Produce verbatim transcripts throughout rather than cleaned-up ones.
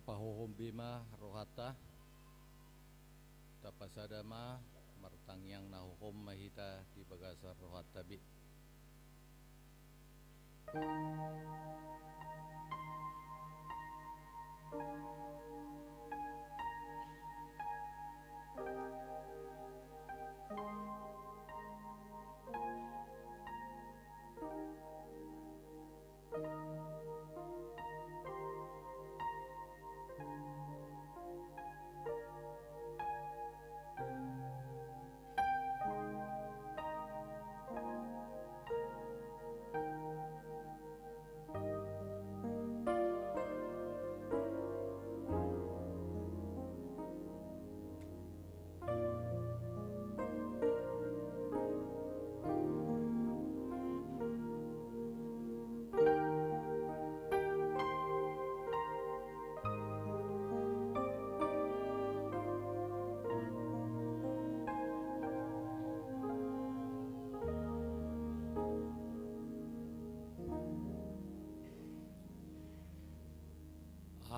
Pahohom be ma rohanta. Tapasada ma, martangiang na hohom ma hita di bagasan rohanta be.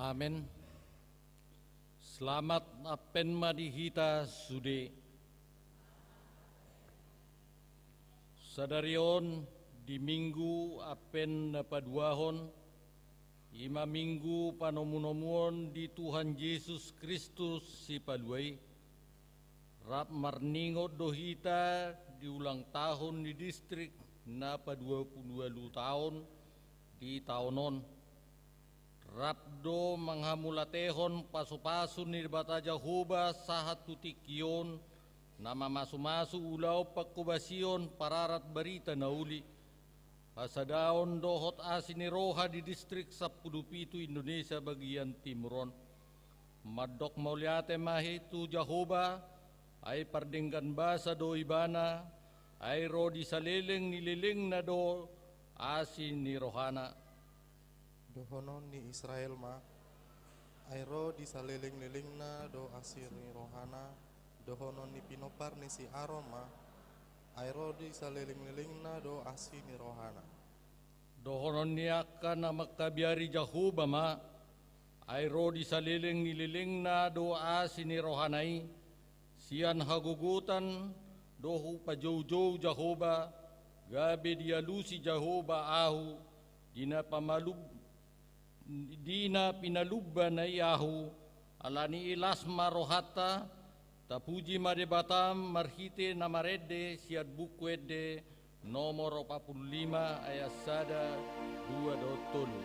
Amen. Selamat Advent ma di hita sude. Sadari on di Minggu Advent na paduahon, i ma Minggu panomunomuon di Tuhan Jesus Kristus Sipalua i. Rap marningot do hita di ulang tahun ni distrik na paduapuluualu taon di taon on. Rap do manghamauliatehon pasupasu ni Debata Jahowa sahat tu tingki on, na mamasumasu ulaon pangkobasion pararat barita na uli, pasadaon dohot asi ni roha di distrik sampulu pitu Indonesia bagian timur on. Mandok mauliate ma hita tu Jahowa, ai pardenggan basa do Ibana, ai ro di saleleng ni lelengna do asi ni rohana. Dohonon ni Israel ma, ai ro di saleleng-lelengna do asi ni rohana, dohonon ni pinompar ni si Aron ma, ai ro di saleleng-lelengna do asi ni rohana. Dohonon ni angka na mangkabiari Jahowa ma, ai ro di saleleng ni lelengna do asi ni rohana i, sian hagogotan do hupajoujou Jahowa, gabe dialusi Jahowa ahu, di na pamalum-, di na pinalumbana i ahu, ala ni i las ma rohanta, tapuji ma Debata marhite na marende sian Buku Ende nomor opat puluh lima ayat sada, dua dohot tolu.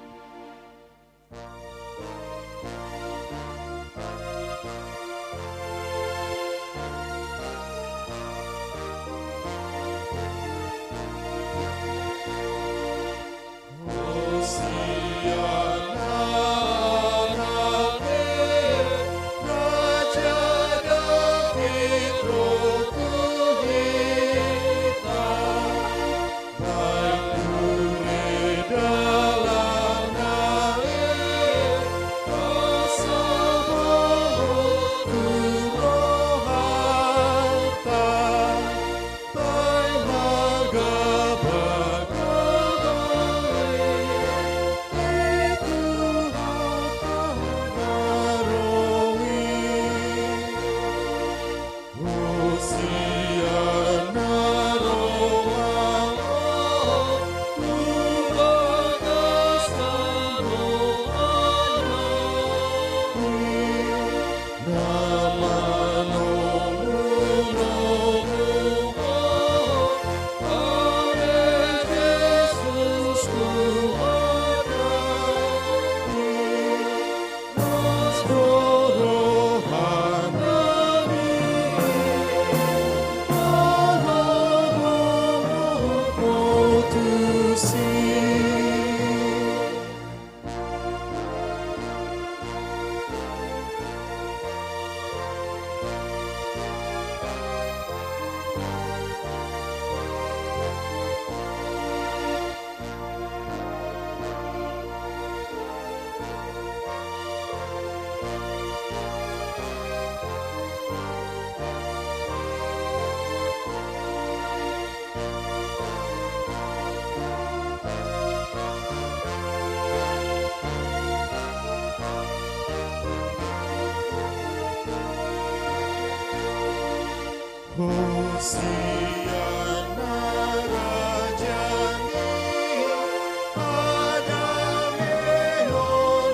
Sian na raja i, adame ho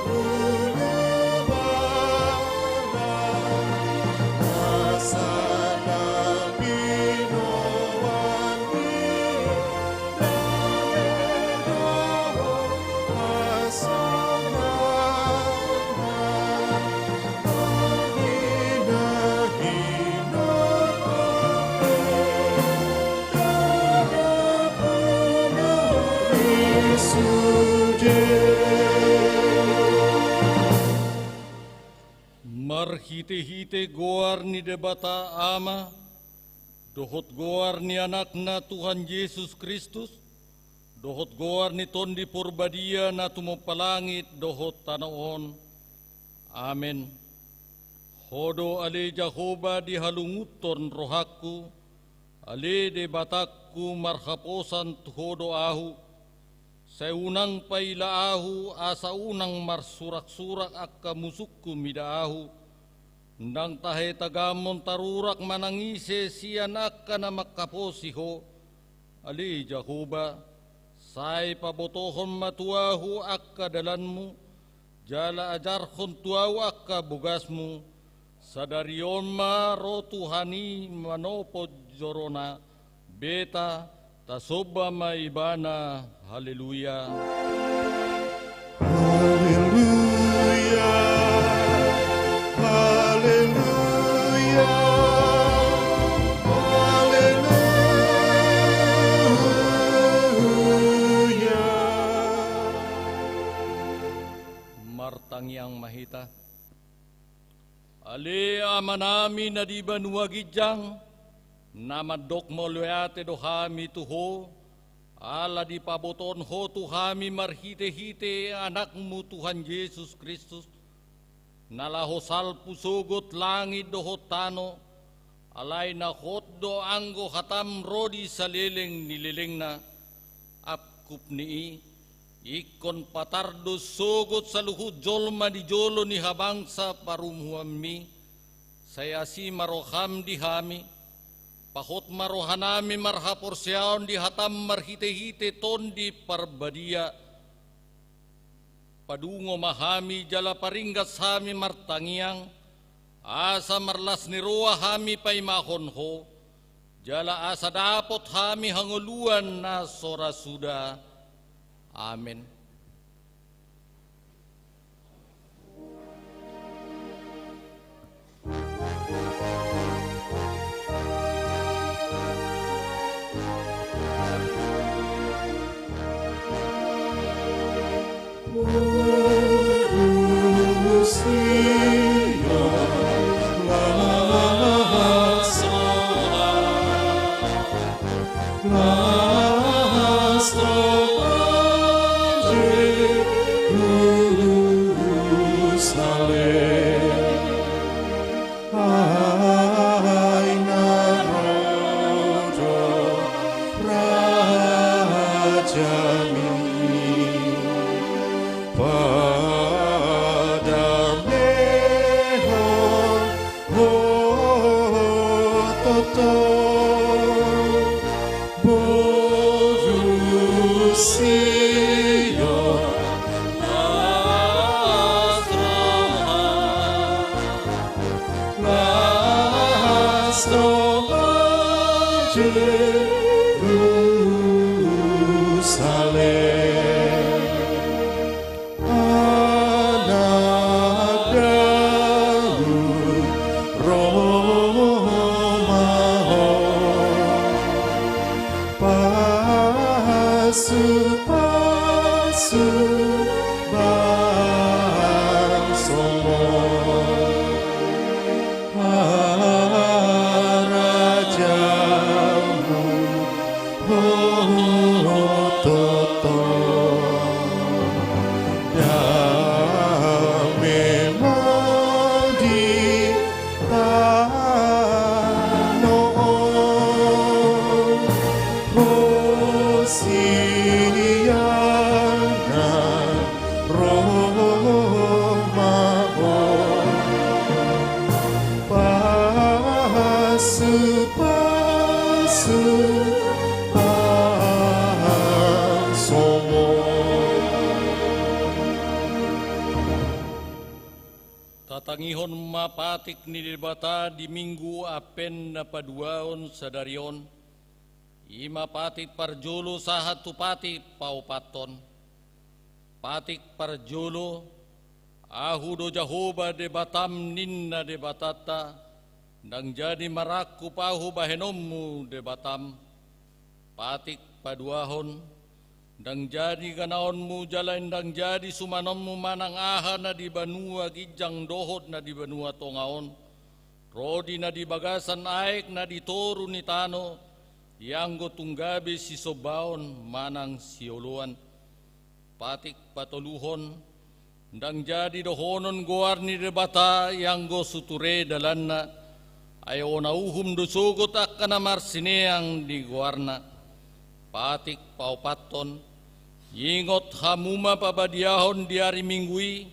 dulu bara, asa na binoan i, dame dohot hasonangan. Marhitehite goar ni Debata Ama, dohot goar ni Anakna Tuhan Jesus Kristus, dohot goar ni Tondi Porbadia na tumompa langit dohot tano on. Amen. Ho do ale Jahowa dihalungunhon rohangku, ale Debatangku marhaposan tu Ho do ahu. Sai unang paila ahu asa unang marsuraksurak angka musungku mida ahu. Ndang tahe tagamon tarurak manang ise sian angka na manghaposi Ho, ale Jahowa, sai pabotohon ma tu ahu angka dalanmu, jala ajarhon tu ahu angka bogasmu. Sadari on ma ro Tuhan i manopot jorona, beta, tasomba ma Ibana. Haleluya. Haleluya, haleluya, haleluya. Martangiang ma hita. Ale Amanami na di banua ginjang, na mandok mauliate do hami tu Ho, ala dipabotohon Ho tu hami marhitehite Anakmu Tuhan Jesus Kristus, na laho salpu sogot langit dohot tano, alai na hot do anggo hatam ro di saleleng ni lelengna. Angkup ni i, ingkon patar do sogot saluhut jolma di jolo ni habangsa parumuanmi. Sai asi ma roham di hami, pahot ma rohanami marhaporseaon di hatam marhitehite Tondi Parbadia. Padungo ma hami jala paringgas hami martangiang, asa marlas ni roha hami paimahon Ho, jala asa dapot hami hangoluan na so ra suda. Amen. Ai na ro do rajami, padamehon ho toto. Boru Sion, las roha, las roha Jerusalem. Anak Daud, ro ma ho, pasupasu bangsomu. Harajaonmu ho toto, dame ma di tano on. Hosiana, ro ma ho, pasupasu Tangihon ma patik ni Debata di Minggu Advent na paduahon sadari on, i ma patik parjolo sahat tu patik paopathon. Patik parjolo, Ahu do Jahowa Debatam, ninna Debatanta, ndang jadi marangkup Ahu bahenonmu Debatam. Patik paduahon, ndang jadi ganaonmu jala ndang jadi sumanonmu manang aha na di banua ginjang dohot na di banua tonga on, ro di na di bagasan aek na di toru ni tano, ianggo tung gabe sisombaon manang sioloan. Patik patoluhon, ndang jadi dohonon goar ni Debata ianggo suture dalanna, ai ona uhum do sogot angka na marsineang di goarna. Patik paopathon, ingot hamu ma pabadiahon di ari Minggu i,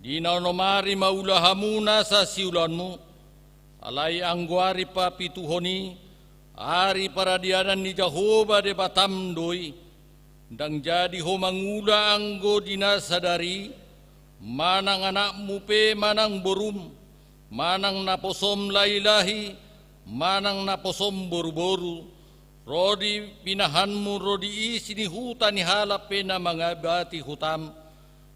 di na onom ari maula hamu nasa siulaonmu, alai anggo ari papituhon i, ari paradianan ni Jahowa Debatam do i. Ndang jadi ho mangula anggo di na sadari i, manang anakmu pe manang borum, manang naposom lahilahi, manang naposom boruboru, ro di pinahanmu, ro di isi ni huta ni halak pe na mangabati hutam.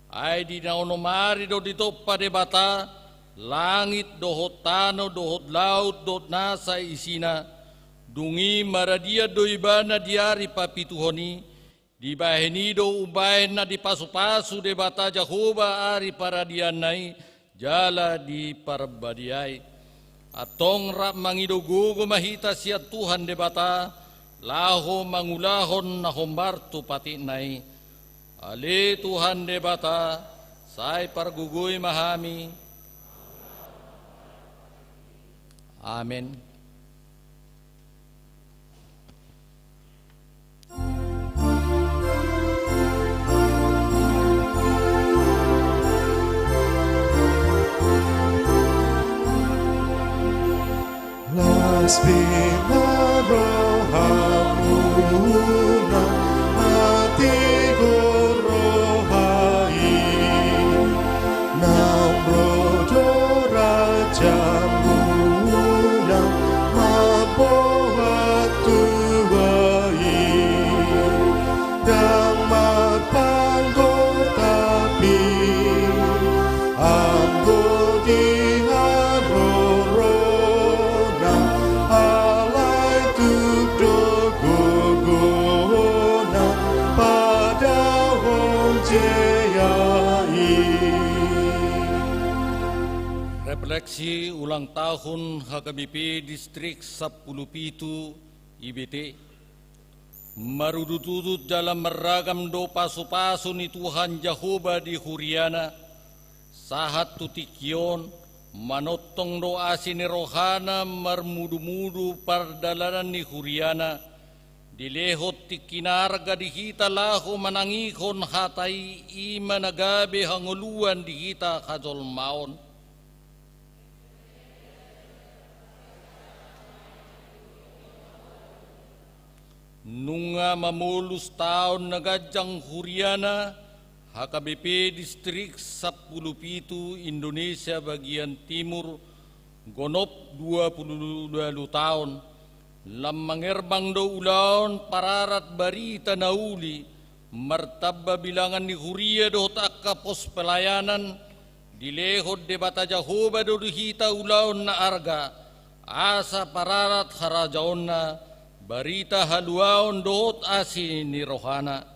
Ai di na onom ari do ditompa Debata langit dohot tano dohot laut dohot nasa isina. Dung i maradian do ibana di ari papituhon i. Dibahen i do umbahen na dipasupasu Debata Jahowa ari paradianna i jala diparbadiai. Antong rap mangido gogo ma hita sian Tuhan Debata, laho mangulahon na hombar tu patikna i. Ale Tuhan Debata, sai pargogoi ma hami. Amen. Las pe ma rohamuna, na tigor roha i. Naung ro do rajamuna mamboan tua i, ndang marpanggotapi anggo di harorona, alai tuk do gogona padahon jea i. Refleksi ulang tahun H K B P Distrik sampulu pitu I B T. Marudutudut jala marragam do pasupasu ni Tuhan Jahowa di huriana. Sahat tu tingki on, manongtong do asi ni rohana marmudumudu pardalanan ni huriana. Dilehon tingki na arga di hita laho manangihon hata i, i ma na gabe hangoluan di hita hajolmaon. Nunga mamolus taon na ganjang huriana, H K B P Distrik sampulu pitu Indonesia bagian Timur, gonop dua pulu ualu taon, lam mangerbang do ulaon pararat barita na uli, martamba bilangan ni huria dohot angka pos pelayanan, dilehon Debata Jahowa do di hita ulaon na arga, asa pararat harajaonna, barita haluaon dohot asi ni rohana.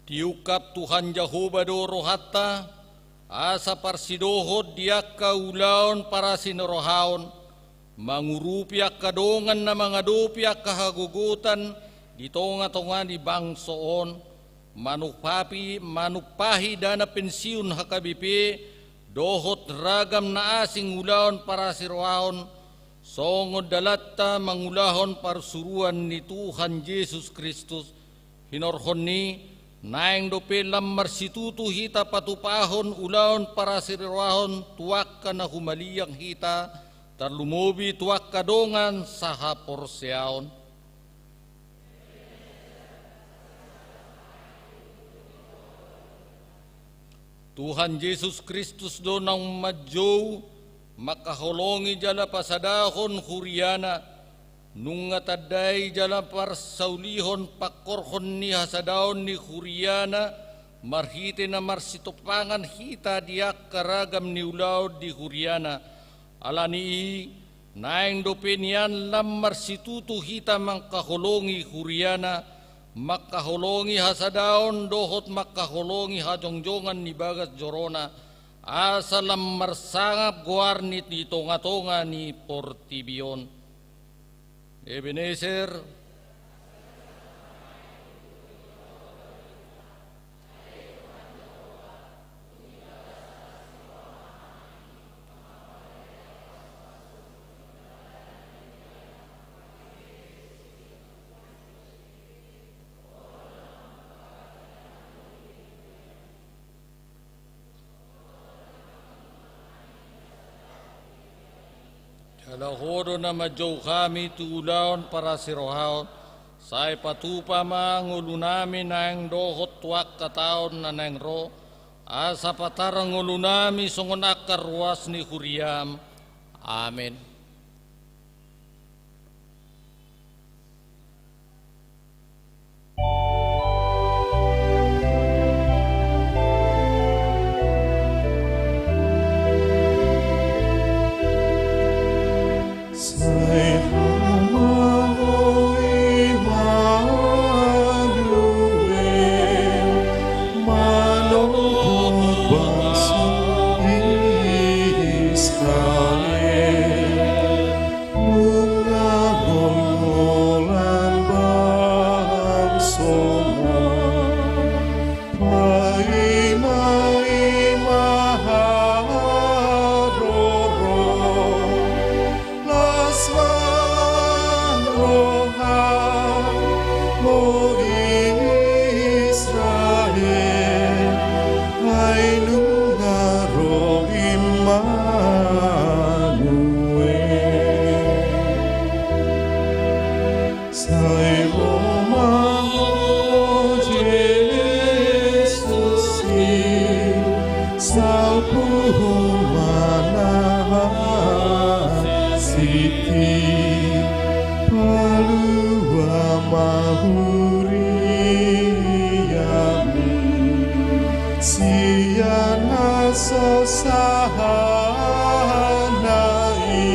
Diungkap Tuhan Jahowa do rohanta, asa parsidohot di angka ulaon parasinirohaon, mangurupi angka dongan na mangadopi angka hagogotan di tongatonga ni bangso on, manumpahi, manumpahi dana pensiun H K B P, dohot ragam na asing ulaon parasinirohaon, songon dalanta mangulahon parsuruan ni Tuhan Jesus Kristus. Hinorhon ni, naeng dope lam marsitutu hita patupahon ulaon parasinirohaon tu angka na humaliang hita, tarlumobi tu angka dongan sahaporseaon. Tuhan Jesus Kristus do naung manjou mangkaholongi jala pasadahon huriana, nunga tandai jala parsaulihon pangkorhon ni hasadaon ni huriana, marhite na marsitompangan hita di angka ragam ni ulaon di huriana. Ala ni i, naeng dope nian lam marsitutu hita mangkaholongi huriana, mangkaholongi hasadaon dohot mangkaholongi hajongjongan ni bagas jorona, asa lam marsangap goarni di tongatonga ni portibi on. Ebeneser. Jala Ho do na manjou hami tu ulaon parasirohaon, sai patupa ma ngolunami naeng dohot tu angka taon na naeng ro, asa patar ngolunami songon angka ruas ni huriam. Amen. Nunga holan bangsomu, paima i ma hadorom, las ma roham, o Israel. Ai nunga ro Immanuel. Sai ro ma ho Jesus i, salpu ma na hansit i, palua ma huriami sian hasusaan na i.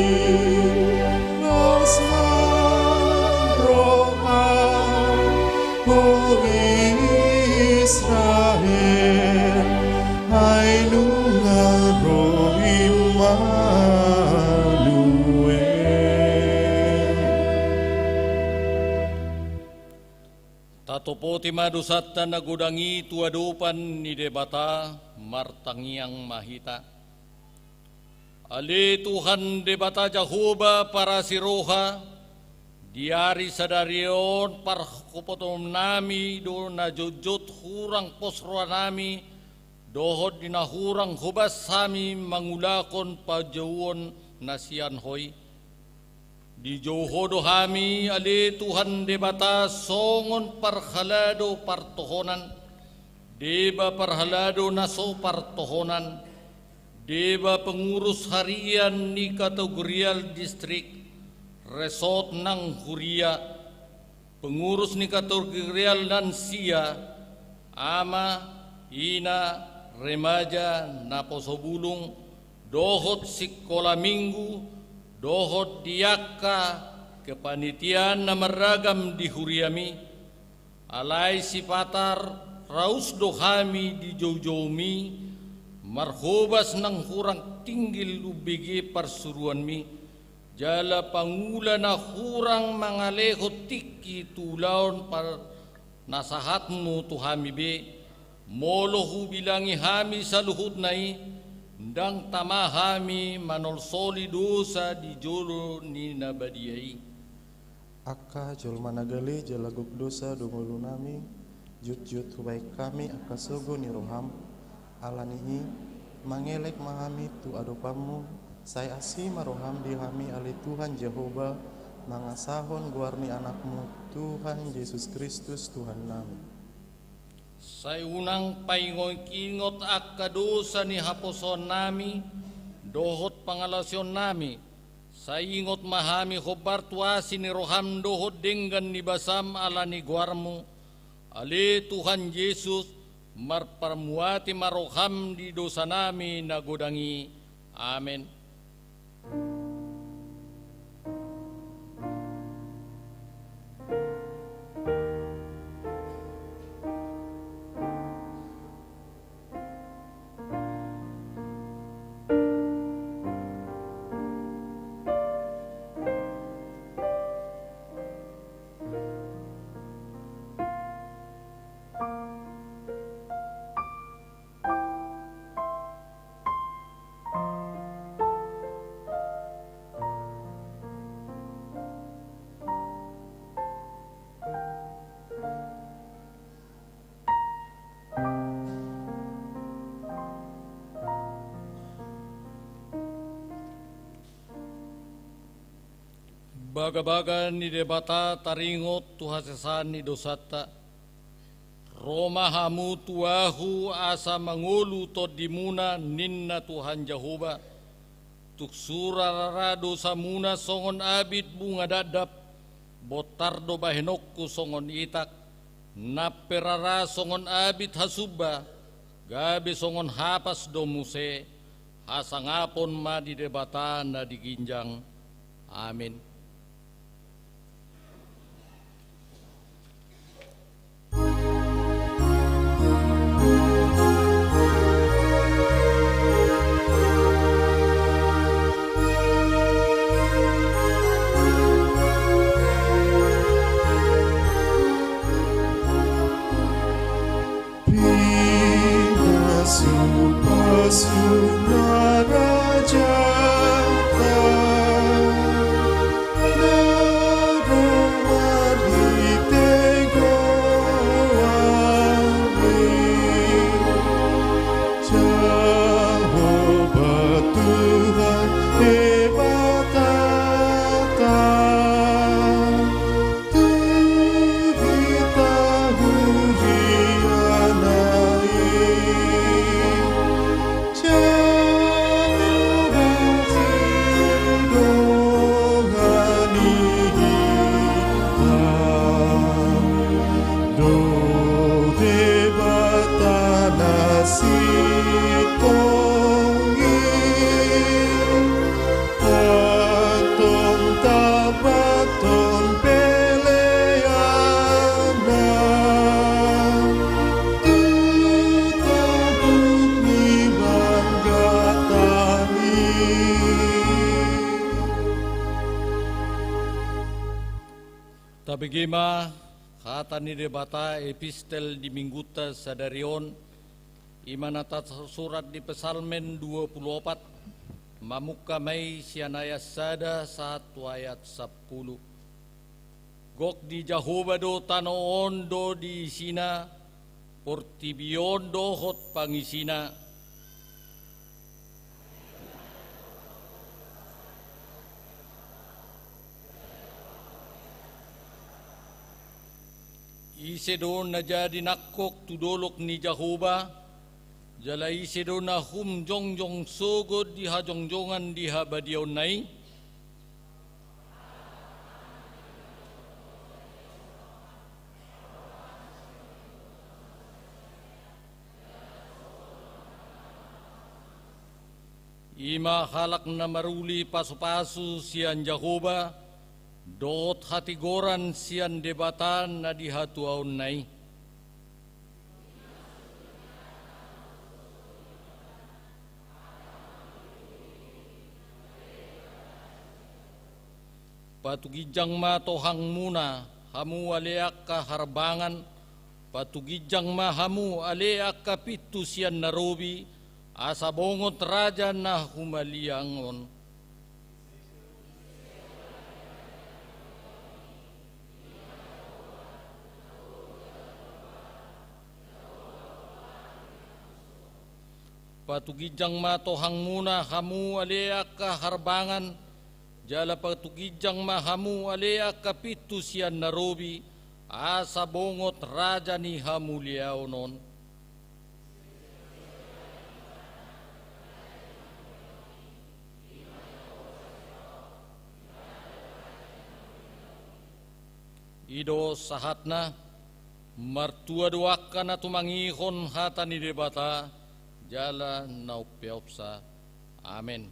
Las ma roham, o Israel, ai nunga ro Immanuel. Tatopoti ma dosanta na godang i tu adopan ni Debata, martangiang ma hita. Ale Tuhan Debata Jahowa parasi roha, di ari sadari on parhopotonami do na jotjot hurang pos rohanami, dohot di na hurang hobas hami mangulahon panjouon na sian Ho i. Dijou Ho do hami, ale Tuhan Debata, songon parhalado partohonan, deba parhalado na so partohonan, deba pengurus harian ni kategorial distrik, resort nang huria, pengurus ni kategorial lansia, ama, ina, remaja, naposo bulung, dohot sikola minggu, dohot di angka kepanitiaan na marragam di huriami. Alai sipatar raus do hami di joujouMi, marhobas nang hurang tinggil umbege parsuruanMi, jala pangula na hurang mangalehon tingki tu ulaon parnasahatMu tu hami be. Molo hubilangi hami saluhutna i, ndang tama hami manolsoli dosa di jolo ni na badia i. Angka jolma na gale jala gok dosa do ngolunami, jotjot hubahen hami angka sogo ni rohaM. Ala ni i, mangelek ma hami tu adopanMu, sai asi ma rohaM di hami, ale Tuhan Jahowa, mangasahon goar ni AnakMu, Tuhan Jesus Kristus, Tuhannami. Sai unang paingotingot angka dosa ni haposoonnami dohot pangalaosionnami. Sai ingot ma hami hombar tu asi ni roham dohot denggan ni basam ala ni goarmu, ale Tuhan Jesus, marparmuati ma roham di dosanami na godang i. Amen. Bagabaga ni Debata taringot tu hasesaan ni dosanta. Ro ma hamu tu ahu asa mangolu tondimuna, ninna Tuhan Jahowa. Tung sura rara dosamuna songon abit bunga dakdak, bontar do bahenonku songon itak, na pe rara songon abit hasumba, gabe songon hapas do muse. Hasangapon ma di Debata na di ginjang. Amen. Pinda supasu na raja ta, na marhite goarmi. Jahowa Tuhan Debata ta, tu hita huria na i, Jahowa sidongan ni hita, do Debata na sintong i. Antong tabaton peleanna tu tonduk ni banggata i. Tabege ma hata ni Debata, epistel di Minggunta sadari on, i ma na tarsurat di Psalmen dua pulu opat, mamungka ma i sian ayat sada sahat tu ayat sampulu. Gok ni Jahowa do tano on dohot isina, portibi on dohot pangisina. Ise do na jadi nangkok tu dolok ni Jahowa, jala ise do na umjongjong sogot di hajongjongan di habadiaonna i? I ma halak na maruli pasupasu sian Jahowa, dohot hatigoran sian Debata na di hatuaonna i. Patuginjang ma tohangmuna, hamu ale angka harbangan, patuginjang ma hamu ale angka pintu sian na robi, asa bongot raja na humaliang on. Patuginjang ma tohangmuna, hamu ale angka harbangan, jala patuginjang ma hamu ale angka pintu sian na robi, asa bongot raja ni hamuliaon on. I do sahatna. Martua do angka na tumangihon hata ni Debata jala na umpeopsa. Amen.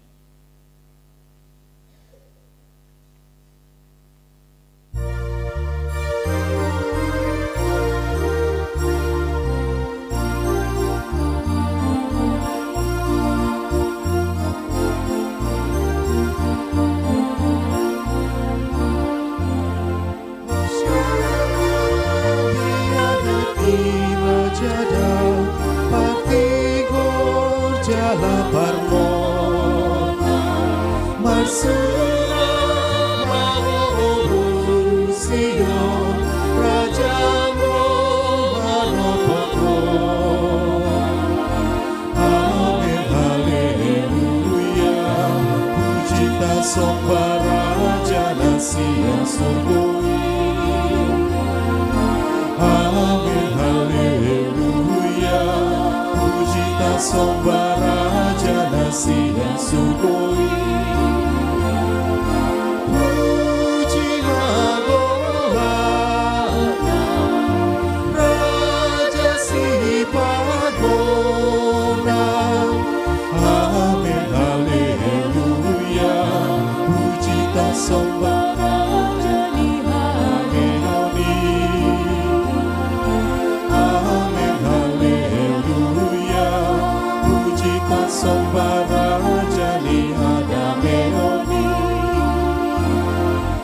Marsuang ma ho, o Sion, Rajam ro manopot ho. Amen, haleluya. Puji tasomba Raja na sian surgo i. Amen, haleluya. Puji tasomba Raja na sian surgo i. Puji ma goarna, Raja sipargona. Amen, haleluya. Puji tasomba Raja ni hadameon i. Amen, haleluya. Puji tasomba Raja ni hadameon i.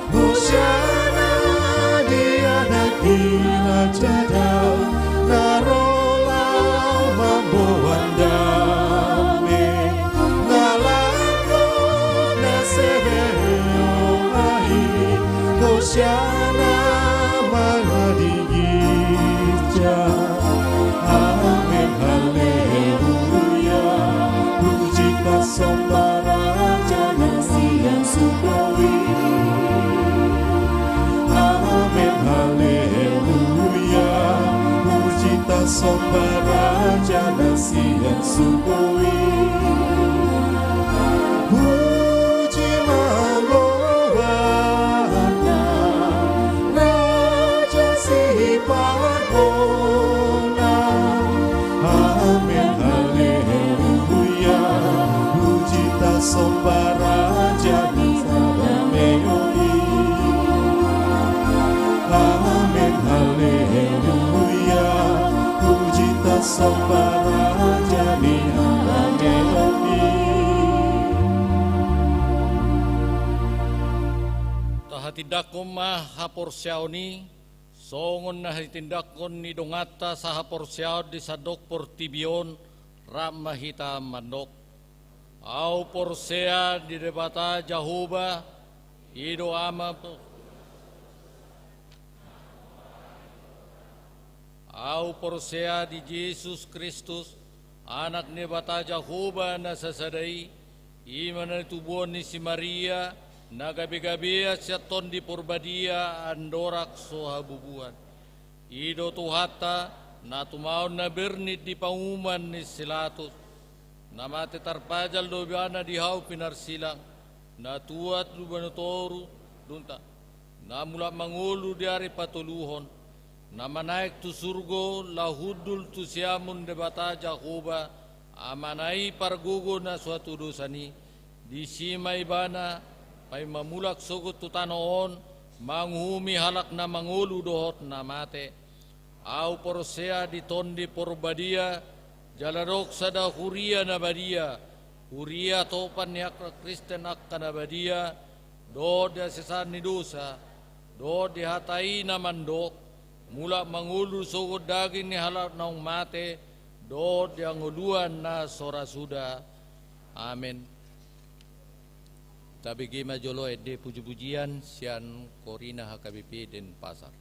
Hosana di anak ni raja Daud, na ro laho mamboan dame, na laho na sebeo ai. Hosana ma di ginjang. Amen, haleluya. Puji tasomba Raja na sian surgo i. Amen, haleluya. Puji tasomba Raja na sian surgo i. Puji ma goarna, Raja sipargona. Amen, haleluya. Puji tasomba Raja ni hadameon i. Amen, haleluya. Puji tasomba Raja ni hadameon i. Tahatindangkon ma haporseaon i, songon na hitindangkon ni donganta sahaporseaon di sandok portibi on rap ma hita mandok. Ahu porsea di Debata Jahowa, i do Ama. Ahu porsea di Jesus Kristus, Anak ni Debata Jahowa na sasada i, i ma na nitubuhon ni si Maria, na gabegabean sian Tondi Porbadia andorang so habubuhan. I do Tuhanta, na tumaon na bernit di panguhuman ni si Pilatus. Na mate tarpajal do ibana di hau pinarsilang, na tuat di banua toru, dung na mulak mangolu di ari patoluhon, na manaek tu surgo laho hundul tu siamun Debata Jahowa, Amana i pargogo na so hatudosan i. Disi ma ibana paima mulak sogot tu tano on, manguhumi halak na mangolu dohot na mate. Ahu porsea di Tondi Porbadia, jala adong sada huria na badia, huria hatopan ni angka Kristen angka na badia, dohot di hasesaan ni dosa, dohot di hata i na mandok, mulak mangolu sogot daging ni halak naung mate, dohot di hangoluan na so ra suda. Amen. Tabege ma jolo ende pujipujian sian Korina H K B P Denpasar.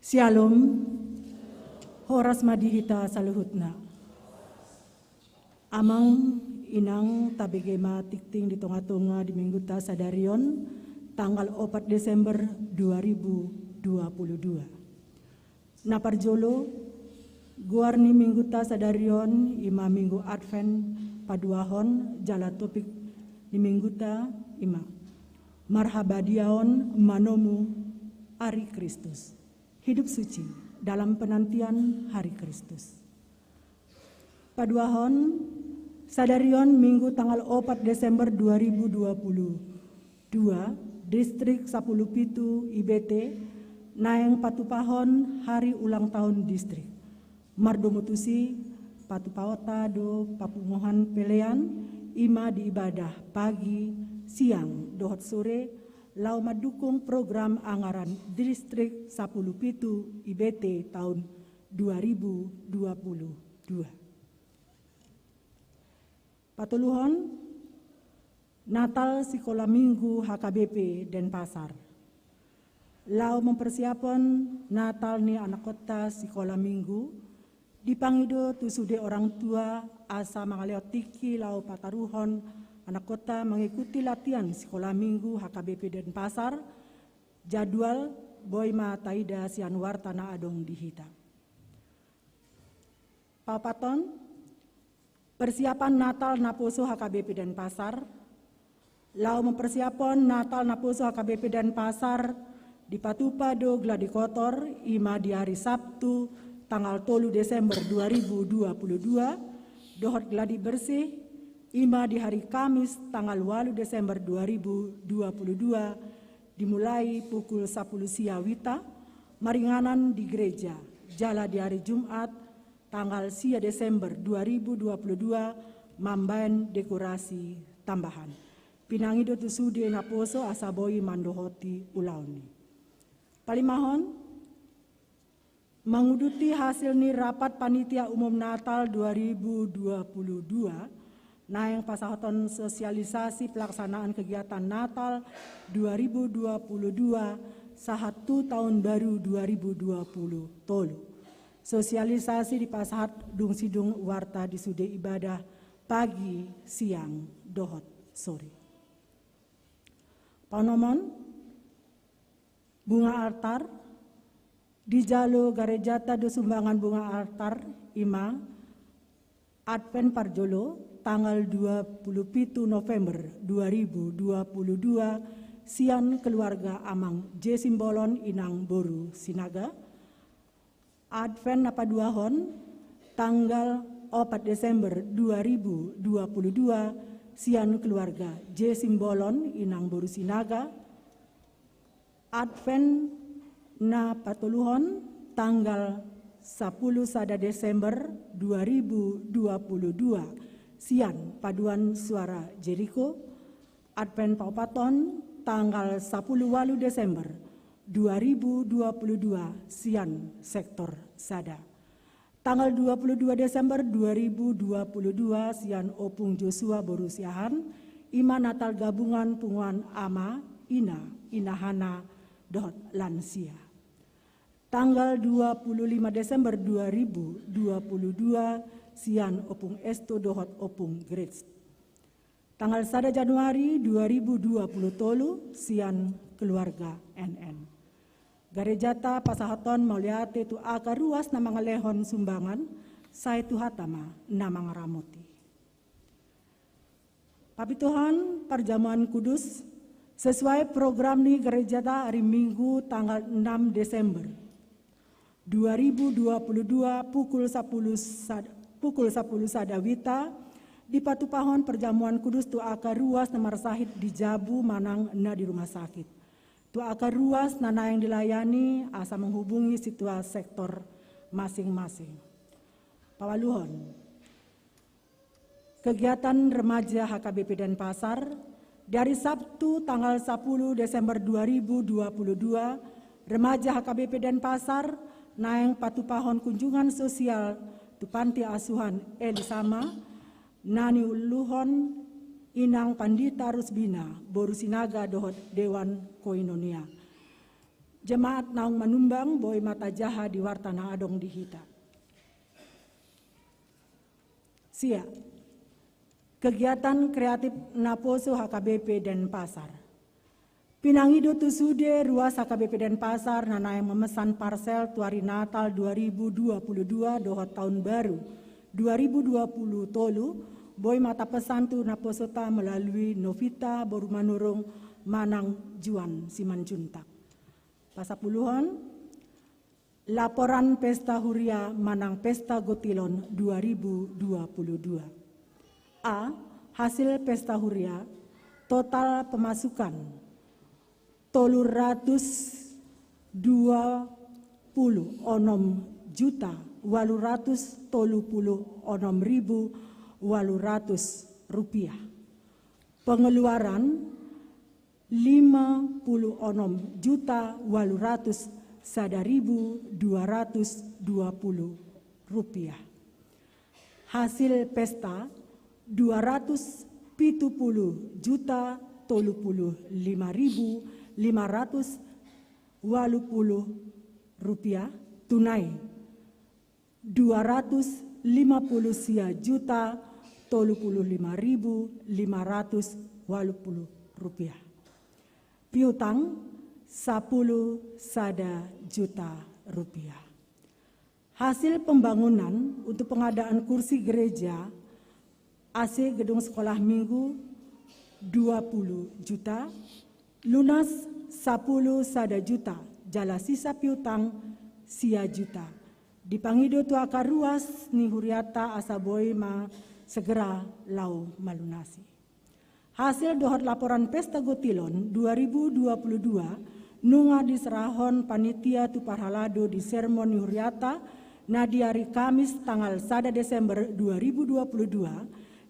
Syalom. Horas ma di hita saluhutna. Amang, inang, tabege ma tingting di tonga-tonga di minggunta sadari on, tanggal opat Desember dua ribu dua puluh dua. Na parjolo, goar ni minggunta sadari on i ma Minggu Advent paduahon, jala topik ni minggunta i ma marhabadiaon manomu ari Kristus. Hidup suci dalam penantian hari Kristus. Paduahon, sadari on Minggu tanggal opat Desember dua ribu dua puluh dua, Distrik Sapuluh Pitu I B T naeng patupahon hari ulang tahun distrik. Mardomu tusi, patupahonta do papunguhon pelean, i ma di ibadah pagi, siang, dohot sore, laho mandukung program anggaran Distrik Sapuluh Pitu I B T tahun dua ribu dua puluh dua. Patoluhon, Natal Sikola Minggu H K B P Denpasar. Laho mempersiapon Natal ni anakkonta sikola minggu, dipangido tu sude orang tua asa mangalehon tingki laho pataruhon anakkonta mengikuti latihan sikola minggu H K B P Denpasar. Jadwal boi ma taida sian warta na adong di hita. Paopathon, persiapan Natal Naposo H K B P Denpasar. Laho mempersiapon Natal Naposo H K B P Denpasar, dipatupa do gladi kotor, i ma di hari Sabtu tanggal tolu Desember dua ribu dua puluh dua, dohot gladi bersih, i ma di hari Kamis tanggal walu Desember dua ribu dua puluh dua, dimulai pukul sapuluh sia wita, maringanan di gereja, jala di hari Jumat tanggal sia Desember dua ribu dua puluh dua, mambaen dekorasi tambahan. Pinangido tu sude naposo asa boi mandohoti ulaon i. Palimahon, manguduti hasil ni rapat panitia umum Natal dua ribu dua puluh dua, naeng pasahaton sosialisasi pelaksanaan kegiatan Natal dua ribu dua puluh dua sahat tu tahun baru dua ribu dua puluh tolu. Sosialisasi dipasahat dung sidung warta di sude ibadah pagi, siang, dohot sore. Paonomon, bunga altar. Dijalo garejata do sumbangan bunga altar, i ma Advent parjolo tanggal dua puluh pitu November dua ribu dua puluh dua, sian keluarga Amang J Simbolon, Inang boru Sinaga. Advent na paduahon, tanggal opat Desember dua ribu dua puluh dua, sian keluarga J Simbolon, Inang boru Sinaga. Advent na patoluhon, tanggal sapuluh sada Desember dua ribu dua puluh dua, sian Paduan Suara Jeriko. Advent paopathon, tanggal sapuluh walu Desember dua ribu dua puluh dua, sian sektor sada. Tanggal dua puluh dua Desember dua ribu dua puluh dua, sian Opung Joshua boru Siahaan, i ma Natal gabungan punguan ama, ina, inahana, dohot lansia. Tanggal dua puluh lima Desember dua ribu dua puluh dua, sian Opung Esto dohot Opung Grace. Tanggal sada Januari dua ribu dua puluh tolu, sian keluarga N N. Garejata pasahaton mauliate tu angka ruas na mangalehon sumbangan, sai Tuhanta ma na mangaramoti. Papituhon parjamuan kudus, sesuai program ni garejata ari Minggu tanggal enam Desember dua ribu dua puluh dua, pukul sapuluh sad-, pukul sapuluh sada wita, dipatupahon parjamuan kudus tu angka ruas na marsahit di jabu manang na di rumah sakit. Tu angka ruas na naeng dilayani asa menghubungi situasi sektor masing-masing. Paualuhon. Kegiatan remaja H K B P Denpasar, di hari Sabtu tanggal sapuluh Desember dua ribu dua puluh dua, remaja H K B P Denpasar naeng patupahon kunjungan sosial tu Panti Asuhan Elisama, na niuluhon Inang Pandita Rusbina boru Sinaga dohot Dewan Koinonia. Jemaat naung manumbang, boi ma tajaha di warta na adong di hita. Sia. Kegiatan kreatif Naposo H K B P Denpasar. Pinangido tu sude ruas H K B P Denpasar na naeng memesan parsel tu ari Natal dua ribu dua puluh dua dohot taon baru dua ribu dua puluh tolu, boi ma tapesan tu naposota melalui Novita boru Manurung manang Juan Simanjuntak. Pasapuluhon, laporan pesta huria manang pesta gotilon dua ribu dua puluh dua. A. Hasil pesta huria, total pemasukan tolu ratus dua puluh onom juta walu ratus tolu puluh onom ribu walu ratus rupiah. Pengeluaran lima puluh onom juta walu ratus sada ribu dua ratus dua puluh rupiah. Hasil pesta dua ratus pitu puluh juta tolu puluh lima ribu lima ratus walu puluh rupiah. Tunai dua ratus lima puluh sia juta tolu puluh lima ribu lima ratus walu puluh rupiah. Piutang sapuluh sada juta rupiah. Hasil pembangunan untuk pengadaan kursi gereja, A C gedung sekolah minggu dua puluh juta, lunas sapuluh sada juta, jala sisa piutang sia juta. Dipangido tu angka ruas ni huriata asa boi ma segera laho malunasi. Hasil dohot laporan pesta gotilon dua ribu dua puluh dua nunga diserahon panitia tu parhalado di sermon ni huriata na di ari Kamis tanggal sada Desember dua ribu dua puluh dua,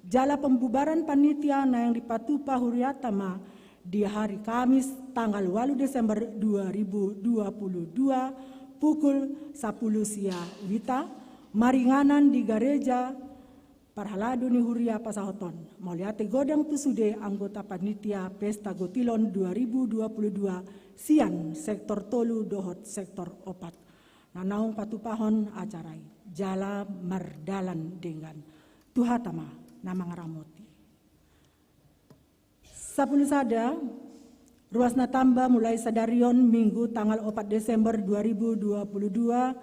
jala pembubaran panitia naeng dipatupa huriata ma di hari Kamis tanggal walu Desember dua ribu dua puluh dua pukul sapuluh sia wita, maringanan di gareja parhalado ni huria pasahaton. Mauliate godang tu sude anggota panitia pesta gotilon dua ribu dua puluh dua sian sektor tolu dohot sektor opat na naung patupahon acara i. Jala mardalan denggan. Tuhanta ma na mangaramoti. Sapuluh sada, ruas na tamba mulai sadari on Minggu tanggal opat Desember dua ribu dua puluh dua,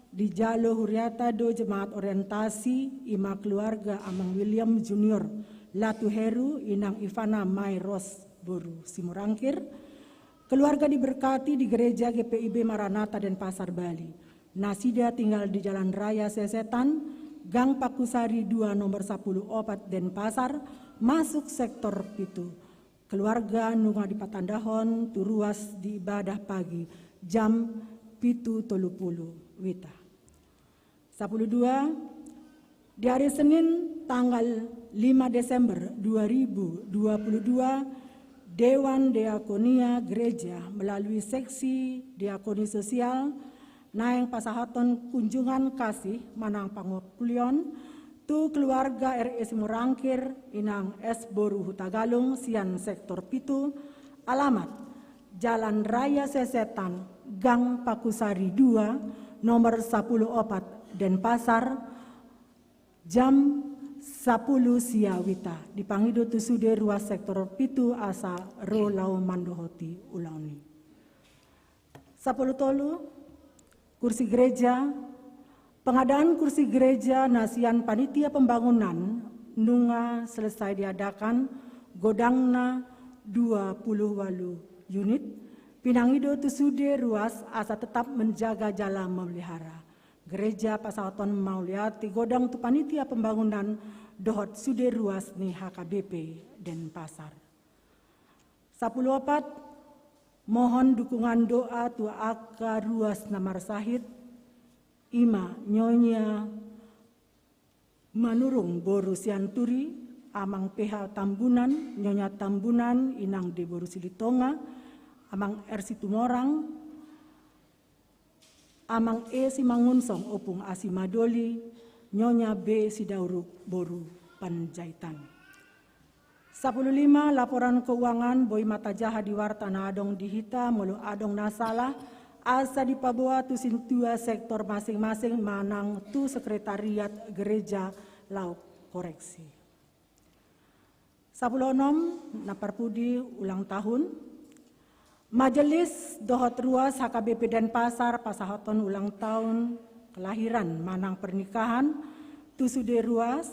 dijalo huriata do jemaat orientasi, i ma keluarga Amang William Junior Latuheru, Inang Ivana Mairos boru Simorangkir. Keluarga diberkati di Gereja G P I B Maranatha Denpasar, Bali. Nasida tinggal di Jalan Raya Sesetan, Gang Pakusari dua, nomor sapuluh opat, Denpasar, masuk sektor pitu. Keluarga nunga dipatandahon tu ruas di ibadah pagi jam pitu tolu puluh wita. Sapuluh dua, di hari Senin tanggal lima Desember dua ribu dua puluh dua, Dewan Diakonia Gereja melalui Seksi Diakoni Sosial naeng pasahaton kunjungan kasih manang pangulion tu keluarga R E Simorangkir, Inang S boru Hutagalung sian sektor pitu, alamat Jalan Raya Sesetan, Gang Pakusari dua, nomor sapuluh opat, Denpasar, jam sapuluh sia wita. Dipangido tu sude ruas sektor pitu asa ro laho mandohoti ulaon i. Sapuluh tolu, kursi gereja. Pengadaan kursi gereja na sian panitia pembangunan nunga selesai diadakan, godangna dua puluh walu unit. Pinangido tu sude ruas asa tetap menjaga jala memelihara. Gereja pasahaton mauliate godang tu panitia pembangunan dohot sude ruas ni H K B P Denpasar. Sapuluh opat, mohon dukungan doa tu angka ruas na marsahit, i ma Nyonya Manurung boru Sianturi, Amang P H Tambunan, Nyonya Tambunan, Inang D boru Silitonga, Amang R Situmorang, Amang E Simangunsong, Opung A Simadoli, Nyonya B Sidauruk boru Panjaitan. Sapuluh lima, laporan keuangan, boi ma tajaha di warta na adong di hita. Molo adong na salah, asa dipaboa tu sintua sektor masing-masing manang tu sekretariat gereja laho koreksi. Sampulu onom, na parpudi ulang tahun. Majelis dohot ruas H K B P Denpasar pasahathon ulang tahun kelahiran manang pernikahan tu sude ruas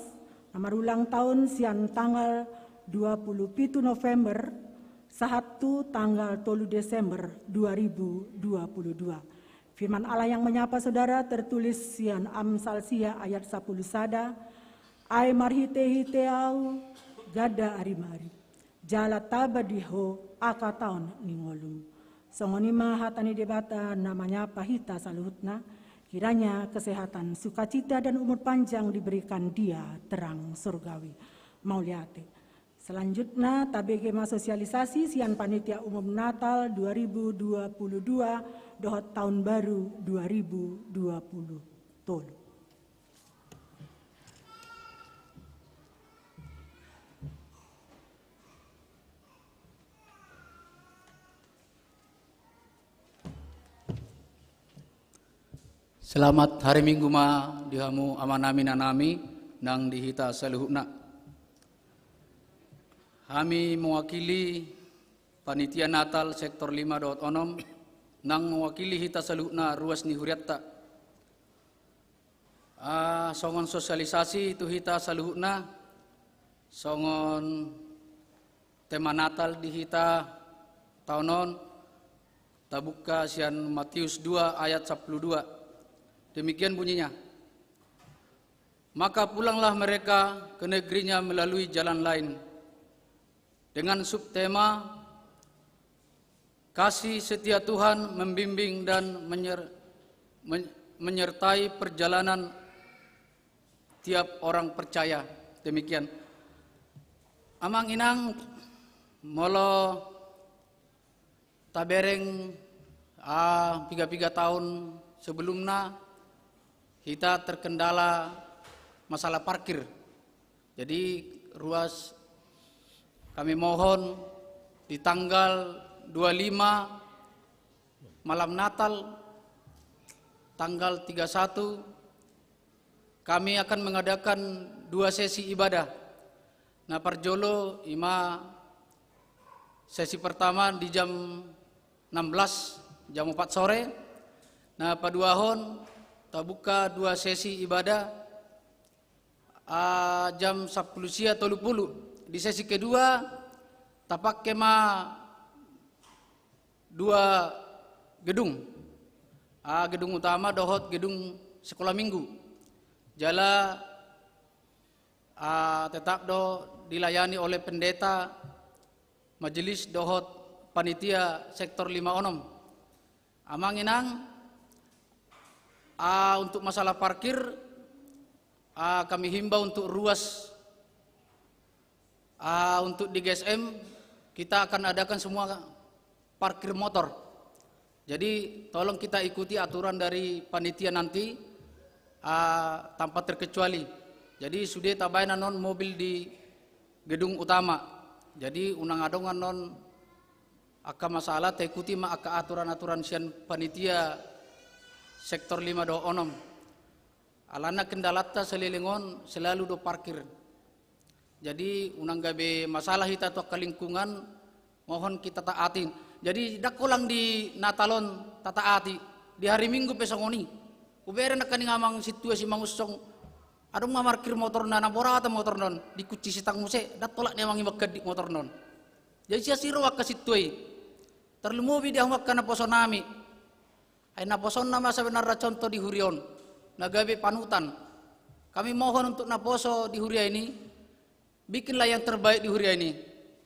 na marulang tahun sian tanggal dua pulu pitu November sahat tu tanggal tolu Desember dua ribu dua puluh dua. Firman Allah yang menyapa saudara tertulis sian Amsal sia ayat sampulu sada, ai marhite-hite ahu ganda ari-mari, jala taba di ho angka taon ni ngolum. Songon i ma hata ni Debata na manyapa hita saluhutna, kiranya kesehatan, sukacita dan umur panjang diberikan Dia, terang surgawi. Mauliate. Selanjutna, tabege ma sosialisasi sian Panitia Umum Natal dua ribu dua puluh dua dohot Tahun Baru dua ribu dua puluh tolu. Selamat hari Minggu ma di hamu amanami, inanami, nang di hita saluhutna. Hami mewakili Panitia Natal Sektor lima dohot onom, nang mewakili hita saluhutna ruas ni hurianta. Ah, songon sosialisasi tu hita saluhutna, songon tema Natal di hita taon on, tabuka sian Matius dua ayat sampulu dua. Demikian bunyinya. Maka pulanglah mereka ke negerinya melalui jalan lain. Dengan subtema, kasih setia Tuhan membimbing dan menyer-, men-, menyertai perjalanan tiap orang percaya. Demikian. Amang inang, molo tabereng, ah, piga-piga taon sebelumna, hita terkendala masalah parkir. Jadi, ruas, kami mohon di tanggal dua lima malam Natal, tanggal tiga satu, kami akan mengadakan dua sesi ibadah. Na parjolo, ima sesi pertama di jam enam belas, jam empat sore. Na paduahon, tabuka dua sesi ibadah, ah, jam sampulu sia tolu pulu. Di sesi kedua, tapake ma dua gedung. Ah, gedung utama dohot gedung sekolah minggu. Jala, ah, tetap do dilayani oleh pendeta, majelis dohot panitia sektor lima onom. Amang inang, ah, untuk masalah parkir, ah, kami himbau untuk ruas, ah, untuk di G S M, kita akan adakan semua parkir motor. Jadi, tolong kita ikuti aturan dari panitia nanti, ah, tanpa terkecuali. Jadi, sude tabaen annon mobil di gedung utama. Jadi, unang adong annon angka masalah, taikuti ma angka aturan-aturan sian panitia sektor lima dohot onom. Alana kendalanta saleleng on selalu do parkir. Jadi, unang gabe masalah hita tu angka lingkungan, mohon kita taati. Jadi, ndang holan di Natal on tataati, di hari Minggu pe songon i. Hubereng nangkaning amang sintua Simangunsong, adong ma markir motorna, na boratan motorna on, dikunci sitang muse, ndang tolap ni amang i mangkahandit motorna on. Jadi, sia siro angka sintua i. Tarlumobi di hamu angka naposonami. Ai naposonna ma sabenarna contoh di huria on, na gabe panutan. Kami mohon untuk naposo di huria ini, bikinlah yang terbaik di huria ini.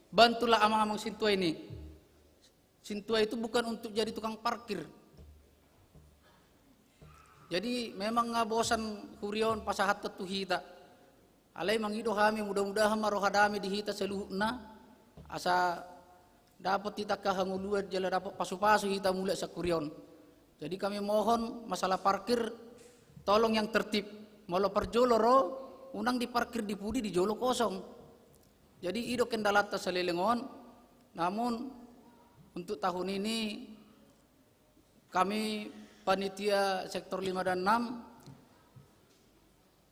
Bantulah amang-amang sintua ini. Sintua itu bukan untuk jadi tukang parkir. Jadi, memang nga bosan huria on pasahathon tu hita. Alai mangido hami, mudah-mudahan ma roha dame di hita saluhutna, asa dapot hita angka hangoluan jala dapot pasu-pasu hita mulak sian huria on. Jadi, kami mohon masalah parkir, tolong yang tertib. Molo parjolo ro, unang diparkir di pudi di jolo kosong. Jadi, i do kendalanta saleleng on. Namun, untuk tahun ini, Kami panitia sektor lima dan enam,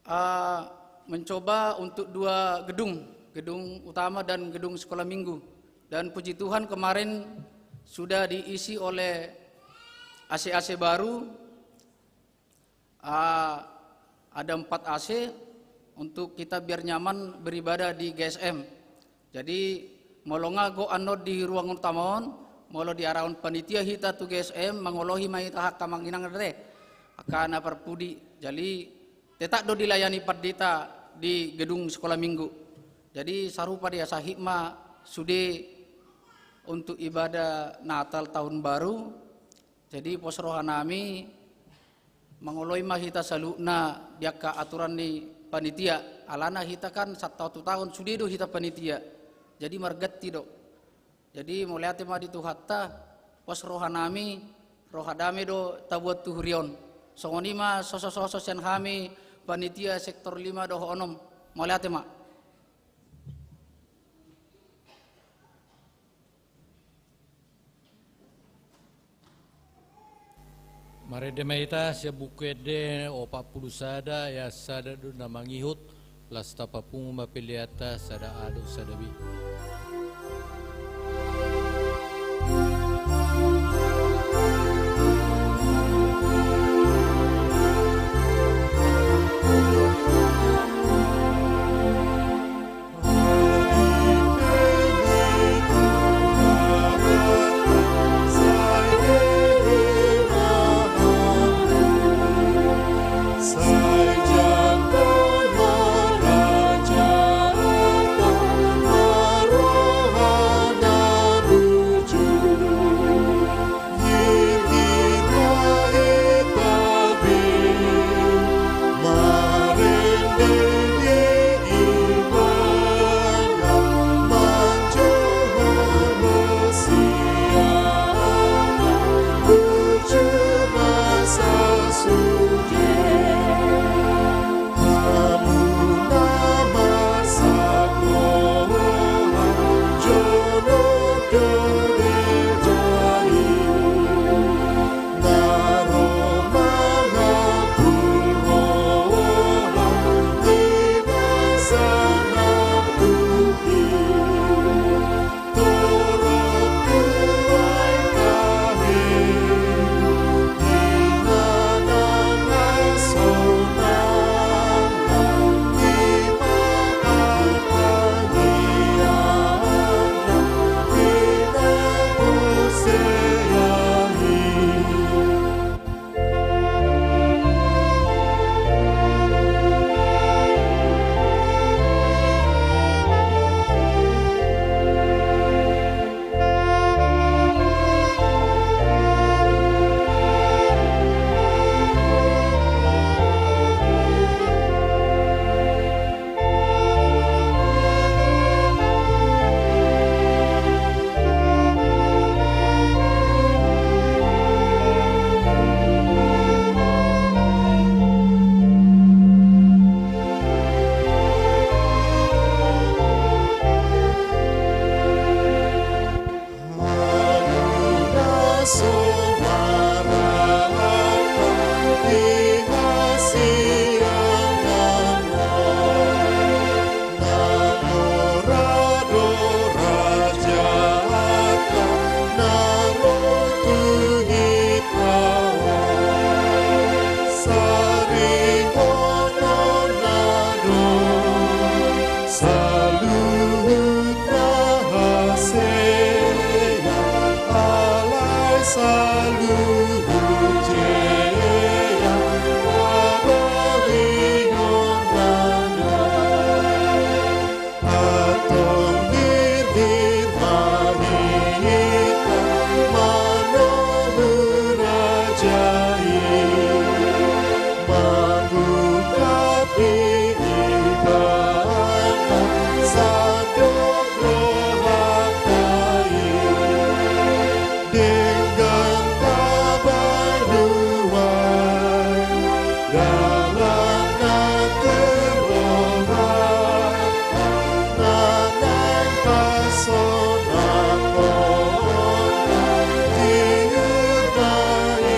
ah, mencoba untuk dua gedung, gedung utama dan gedung sekolah minggu. Dan puji Tuhan, kemarin sudah diisi oleh A C-A C baru. Ah, ada empat A C untuk kita biar nyaman beribadah di G S M. Jadi, molo nga gok annon di ruangan utama on, molo diarahon panitia hita tu G S M, mangolohi ma hita angka amang inang, ate, angka na parpudi. Jadi, tetap do dilayani pandita di gedung sekolah minggu. Jadi, sarupa do, asa hita ma sude untuk ibadah Natal tahun baru. Jadi, pos rohanami, mangoloi ma hita saluhutna di angka aturan ni panitia. Alana hita kan sataon tu taon sude do hita panitia. Jadi, marganti do. Jadi, mauliate ma di Tuhanta, pos rohanami, roha dame do taboan tu huria on. Songon i ma soso-soso sian hami panitia sektor lima dohot onom. Mauliate ma. Marende ma hita sian Buku Ende opat pulu sada, ayat sada dohot na mangihut. Laos tapapungu ma peleanta sada A dohot sada B. Saluhutna hasea, alai saluhut jea, harohingonna do. Antong hirhir ma hita manomu raja i, mangungkap di ibana sandok rohanta i. Denggan taba nuaeng dalan na terhormat, na naeng pasonanghon di hurna i.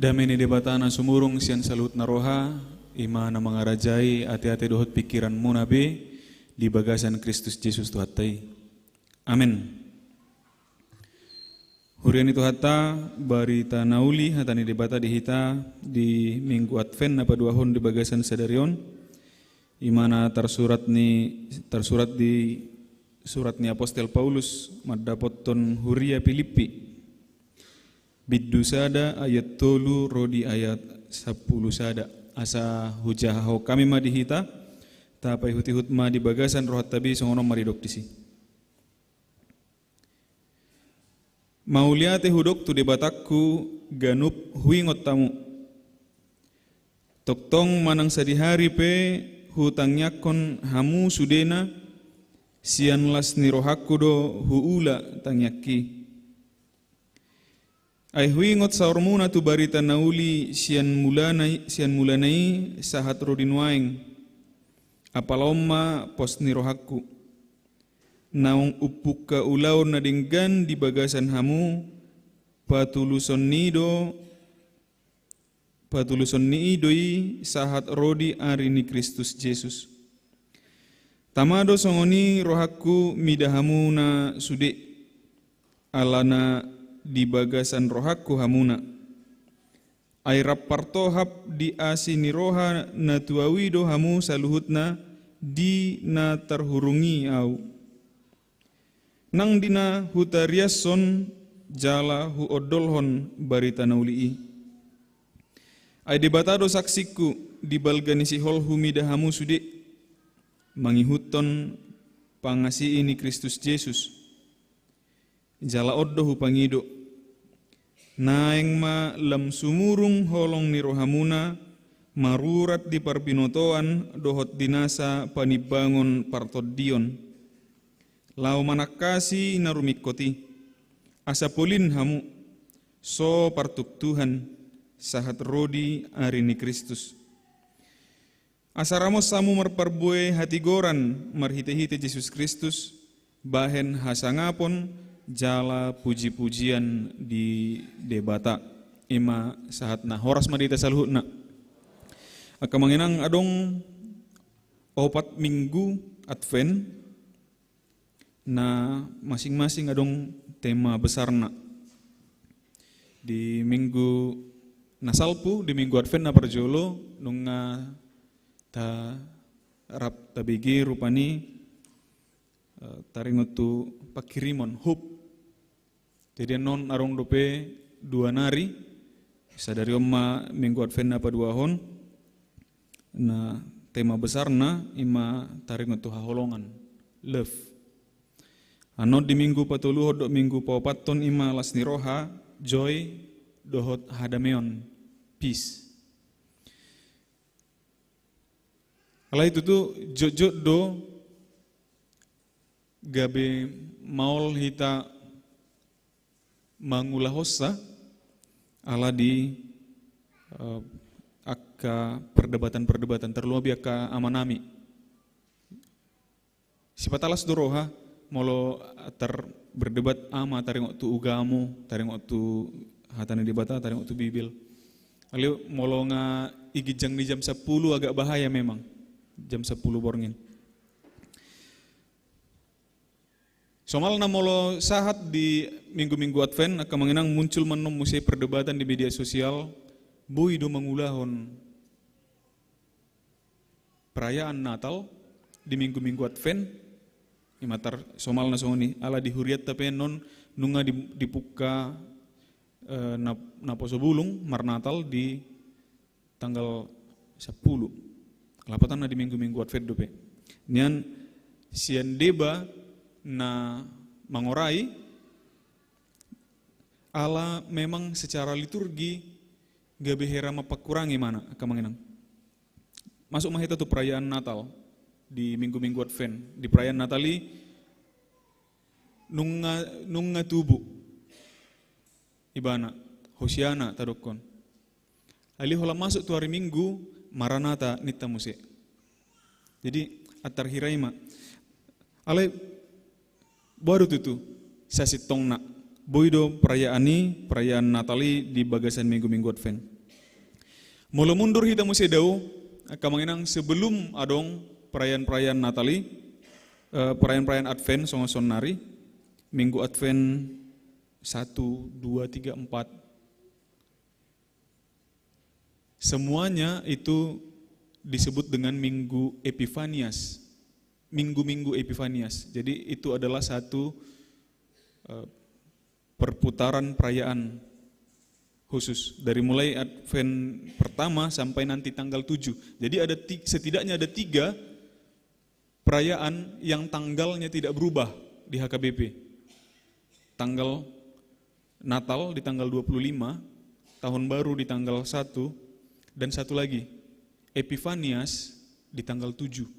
Dame ni Debata na sumurung sian saluhutna roha, i ma na mangarajai ateate dohot pingkiranmuna be di bagasan Kristus Jesus Tuhanta i. Amen. Huria ni Tuhanta, barita na uli hata ni Debata di hita di Minggu Advent na paduahon di bagasan sadari on, i ma na tarsurat ni, tarsurat di surat ni apostel Paulus mandapothon huria Pilippi. Bindu sada ayat tolu ro di ayat sampulu sada. Asa hujahahon hami ma di hita, tapaihutihut ma di bagasan rohanta be songon on ma didok disi. Mauliate hudok tu Debatangku ganup huingot hamu. Tongtong manang sadihari pe hutangiangkon hamu sudena, sian las ni rohangku do huula tangiangki. Ai huingot saormuna tu barita na uli sian mulana i, sian mulana i sahat ro di nuaeng. Apala on ma pos ni rohangku. Naung umpungka ulaon na denggan di bagasan hamu, patuluson ni i do, patuluson ni i do i sahat ro di ari ni Kristus Jesus. Tama do songon i rohangku mida hamuna sude, alana di bagasan rohangku hamuna. Ai rap partohap di asi ni roha na tu ahu i do hamu saluhutna di na tarhurungi ahu. Nang di na hutariashon jala huondolhon barita na uli i. Ai Debata do saksingku di balga ni sihol humida hamu sude, mangihuthon pangasii ni Kristus Jesus. Jala on do hupangido. Naeng ma lam sumurung holong ni rohamuna, marurat di parbinotoan dohot di nasa panimbangon partondion. Laho manangkasi na rumingkot i. Asa polin hamu, so partuktuhan, sahat ro di ari ni Kristus. Asa ramos hamu marparbue hatigoran marhitehite Jesus Kristus, bahen hasangapon jala pujipujian di Debata. I ma sahat na horas ma di hita saluhutna. Angka amang inang, adong opat minggu Advent, na masing-masing adong tema besarna. Di minggu na salpu, di minggu Advent na parjolo, nunga ta rap tabege rupani, eh, taringot tu pangkirimon, hope. Jadi annon adong dope dua nari, sadari on ma minggu Advent na paduahon, na tema besarna i ma taringot tu haholongan, love. Annon di minggu patoluhon dohot minggu paopathon i ma las ni roha, joy, dohot hadameon, peace. Alai tutu jotjot do gabe maol hita mangulahonsa ala di, eh, angka perdebatan-perdebatan, tarlumobi angka amanami. Sipata las do roha, molo tar berdebat ama taringot tu ugamo, taringot tu hata ni Debata, taringot tu Bibil. Alai molo nga i ginjang ni jam sampulu agak bahaya memang, jam sampulu borngin. Somalna molo sahat di minggu-minggu Advent, angka amang inang, muncul ma annon muse perdebatan di media sosial, boi do mangulahon perayaan Natal di minggu-minggu Advent, i ma tar somalna songon i, ala di hurianta pe annon nunga di, dipungka, eh, na, naposo bulung marnatal di tanggal sampulu. Lapatanna di minggu-minggu Advent dope. Nian sian deba na mangorai, ala memang secara liturgi gabe hera mampangkurangi mana, angka amang inang. Masuk ma hita tu perayaan Natal di minggu-minggu Advent. Di perayaan Natal i nunga, nunga tubu ibana, Hosiana tadokkon. Alai holan masuk tu ari Minggu, Maranata ninta muse. Jadi antar hira i ma. Alai boha do tutu sasintongna, boi do perayaan i, perayaan Natal i di bagasan minggu-minggu Advent. Molo mundur hita muse dao, angka amang inang, sebelum adong perayaan-perayaan Natal i, eh, perayaan-perayaan Advent songon saonari, Minggu Advent satu, dua, tiga, empat, semuanya itu disebut dengan Minggu Epifanias. Minggu-minggu Epifanias. Jadi itu adalah satu, eh, perputaran perayaan khusus. Dari mulai Advent pertama sampai nanti tanggal tujuh. Jadi ada ti-, setidaknya ada tiga perayaan yang tanggalnya tidak berubah di H K B P. Tanggal Natal di tanggal dua puluh lima, Tahun Baru di tanggal satu, dan satu lagi, Epifanias di tanggal tujuh.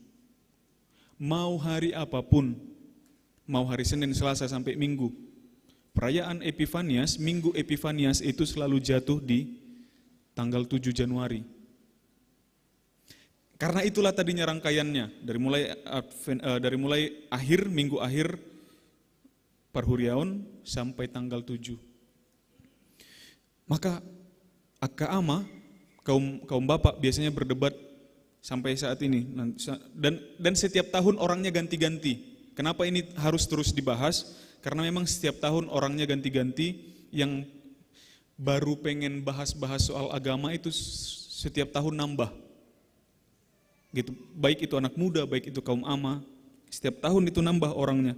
Mau hari apapun, mau hari Senin, Selasa, sampai Minggu, perayaan Epifanias, Minggu Epifanias itu selalu jatuh di tanggal tujuh Januari. Karena itulah tadinya rangkaiannya, dari mulai Adven-, eh, dari mulai akhir, minggu akhir Parhuriaon sampai tanggal tujuh. Maka angka ama, kaum, kaum bapak biasanya berdebat sampai saat ini. Nan-, sa-, dan, dan setiap tahun orangnya ganti-ganti. Kenapa ini harus terus dibahas? Karena memang setiap tahun orangnya ganti-ganti, yang baru pengen bahas-bahas soal agama itu s-, setiap tahun nambah. Gitu. Baik itu anak muda, baik itu kaum ama, setiap tahun itu nambah orangnya.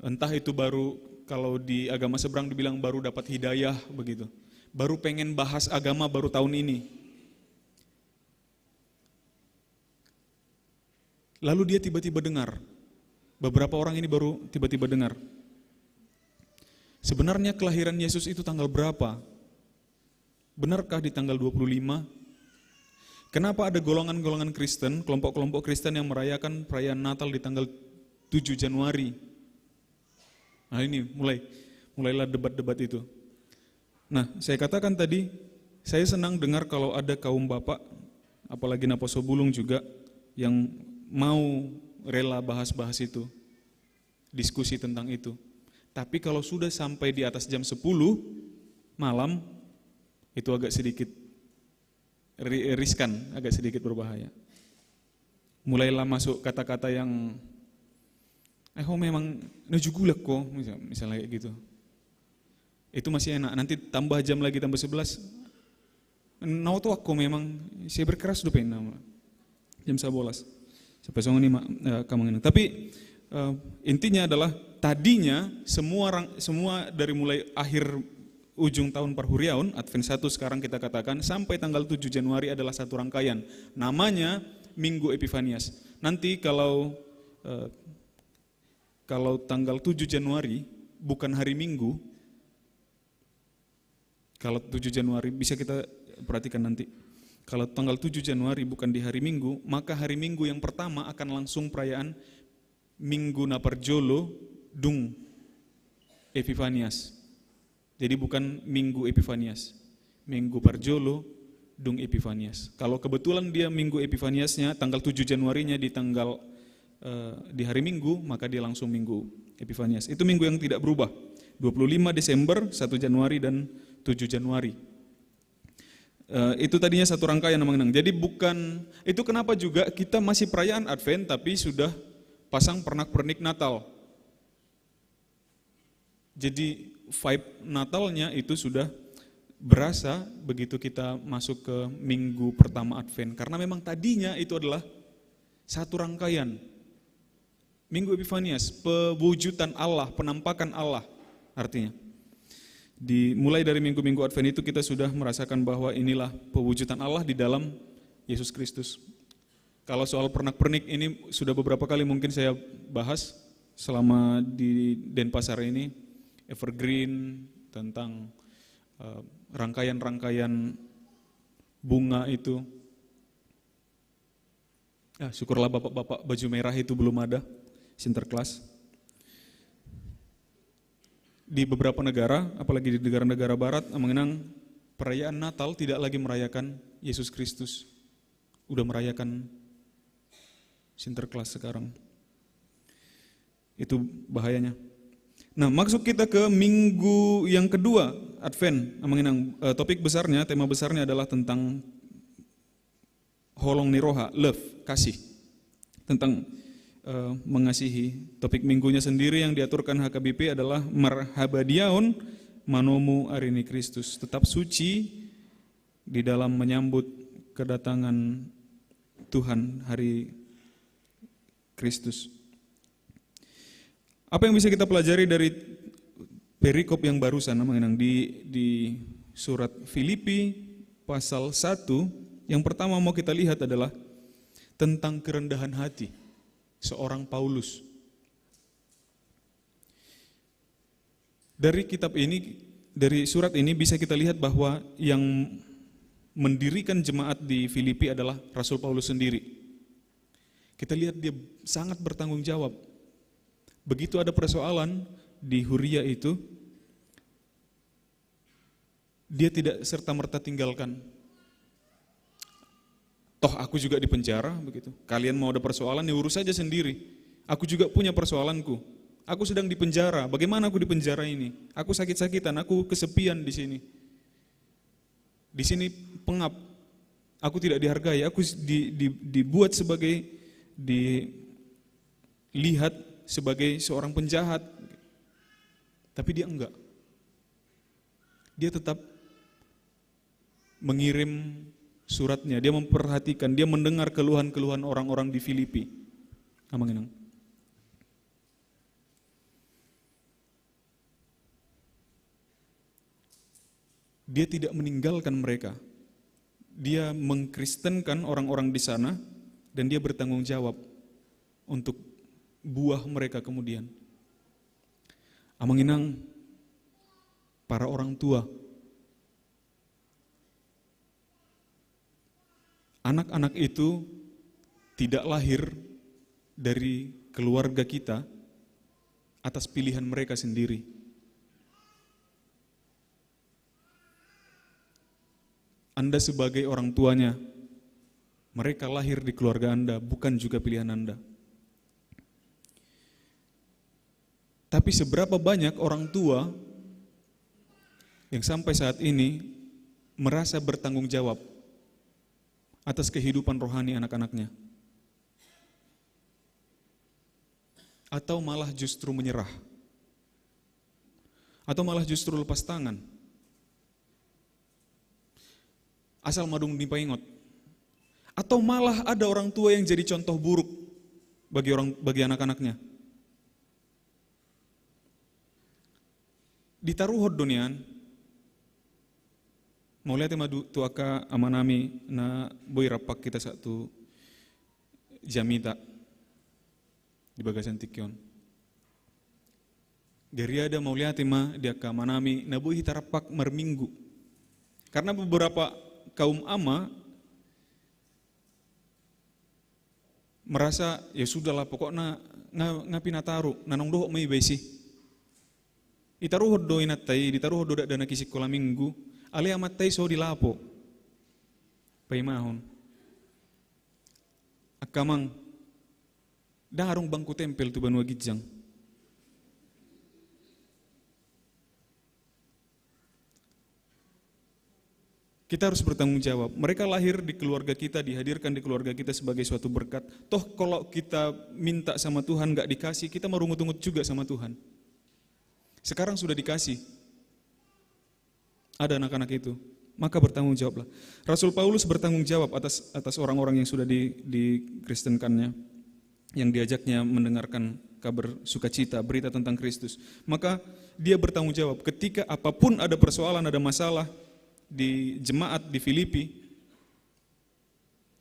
Entah itu baru, kalau di agama seberang dibilang baru dapat hidayah begitu. Baru pengen bahas agama baru tahun ini. Lalu dia tiba-tiba dengar. Beberapa orang ini baru tiba-tiba dengar. Sebenarnya kelahiran Yesus itu tanggal berapa? Benarkah di tanggal dua puluh lima? Kenapa ada golongan-golongan Kristen, kelompok-kelompok Kristen yang merayakan perayaan Natal di tanggal tujuh Januari? Nah, ini mulai, mulailah debat-debat itu. Nah, saya katakan tadi, saya senang dengar kalau ada kaum bapak, apalagi naposobulung juga, yang mau rela bahas-bahas itu, diskusi tentang itu. Tapi kalau sudah sampai di atas jam sepuluh malam, itu agak sedikit ri-, riskan, agak sedikit berbahaya. Mulailah masuk kata-kata yang, "Eh, ho memang na jugulak ho," misal-, misalnya kayak gitu. Itu masih enak. Nanti tambah jam lagi, tambah sebelas. "Na oto ho memang, saya berkeras dope," nama. Jam sebelas. Sampai songon i ma, eh, kamanginan. Tapi, eh, intinya adalah tadinya semua rang-, semua dari mulai akhir ujung tahun Parhuriaon, Advent satu sekarang kita katakan, sampai tanggal tujuh Januari adalah satu rangkaian. Namanya Minggu Epifanias. Nanti kalau, eh, kalau tanggal tujuh Januari bukan hari Minggu, kalau tujuh Januari, bisa kita perhatikan nanti. Kalau tanggal tujuh Januari bukan di hari Minggu, maka hari Minggu yang pertama akan langsung perayaan Minggu na parjolo dung Epifanias. Jadi bukan Minggu Epifanias. Minggu parjolo dung Epifanias. Kalau kebetulan dia Minggu Epifaniasnya, tanggal tujuh Januarinya di tanggal, eh, di hari Minggu, maka dia langsung Minggu Epifanias. Itu minggu yang tidak berubah. Dua puluh lima Desember, satu Januari, dan tujuh Januari. Eh, itu tadinya satu rangkaian, Amang Inang. Jadi bukan, itu kenapa juga kita masih perayaan Advent, tapi sudah pasang pernak-pernik Natal. Jadi vibe Natalnya itu sudah berasa begitu kita masuk ke minggu pertama Advent. Karena memang tadinya itu adalah satu rangkaian. Minggu Epifanias, pewujudan Allah, penampakan Allah artinya. Dimulai dari minggu-minggu Advent itu kita sudah merasakan bahwa inilah pewujudan Allah di dalam Yesus Kristus. Kalau soal pernak-pernik ini sudah beberapa kali mungkin saya bahas selama di Denpasar ini, evergreen, tentang, eh, rangkaian-rangkaian bunga itu. Ah, syukurlah bapak-bapak baju merah itu belum ada, Sinterklas. Di beberapa negara, apalagi di negara-negara barat, Amang Inang, perayaan Natal tidak lagi merayakan Yesus Kristus. Udah merayakan Sinterklas sekarang. Itu bahayanya. Nah, masuk kita ke minggu yang kedua Advent, Amang Inang. Eh, topik besarnya, tema besarnya adalah tentang holong ni roha, love, kasih. Tentang, eh, mengasihi. Topik minggunya sendiri yang diaturkan H K B P adalah Marhabadiaon Manomu Ari ni Kristus. Tetap suci di dalam menyambut kedatangan Tuhan, hari Kristus. Apa yang bisa kita pelajari dari perikop yang barusan, Amang Inang, di, di surat Filipi pasal satu, yang pertama mau kita lihat adalah tentang kerendahan hati seorang Paulus. Dari kitab ini, dari surat ini bisa kita lihat bahwa yang mendirikan jemaat di Filipi adalah Rasul Paulus sendiri. Kita lihat dia sangat bertanggung jawab. Begitu ada persoalan di huria itu, dia tidak serta-merta tinggalkan. Toh aku juga di penjara, begitu. Kalian mau ada persoalan, ya urus saja sendiri. Aku juga punya persoalanku. Aku sedang di penjara. Bagaimana aku di penjara ini? Aku sakit-sakitan, aku kesepian di sini. Di sini pengap. Aku tidak dihargai. Aku di, di, dibuat sebagai, dilihat sebagai seorang penjahat. Tapi dia enggak. Dia tetap mengirim suratnya. Dia memperhatikan, dia mendengar keluhan-keluhan orang-orang di Filipi. Amang Inang. Dia tidak meninggalkan mereka. Dia mengkristenkan orang-orang di sana dan dia bertanggung jawab untuk buah mereka kemudian. Amang Inang, para orang tua, anak-anak itu tidak lahir dari keluarga kita atas pilihan mereka sendiri. Anda sebagai orang tuanya, mereka lahir di keluarga Anda, bukan juga pilihan Anda. Tapi seberapa banyak orang tua yang sampai saat ini merasa bertanggung jawab atas kehidupan rohani anak-anaknya? Atau malah justru menyerah? Atau malah justru lepas tangan? Asal ma dung dipaingot. Atau malah ada orang tua yang jadi contoh buruk bagi orang, bagi anak-anaknya? Ditaruhon do nian. Mauliate ma tu angka amanami na boi rap hita sahat tu jamita di bagasan tingki on. Gariada mauliate ma di angka amanami na boi hita rap marminggu. Karena beberapa kaum ama merasa, ya sudahlah, pokokna nga, nga pinataru, na naung dohot ma iba i. Ditaruhon do inanta i, ditaruhon do dakdanak i sikola minggu, alai amanta i so dilapo. Paimahon. Angka amang, ndang adong bangku tempel tu banua ginjang. Kita harus bertanggung jawab. Mereka lahir di keluarga kita, dihadirkan di keluarga kita sebagai suatu berkat. Toh kalau kita minta sama Tuhan nggak dikasih, kita merungut-ungut juga sama Tuhan. Sekarang sudah dikasih. Ada anak-anak itu. Maka bertanggung jawablah. Rasul Paulus bertanggung jawab atas, atas orang-orang yang sudah di, dikristenkannya, yang diajaknya mendengarkan kabar sukacita, berita tentang Kristus. Maka dia bertanggung jawab. Ketika apapun ada persoalan, ada masalah di jemaat di Filipi,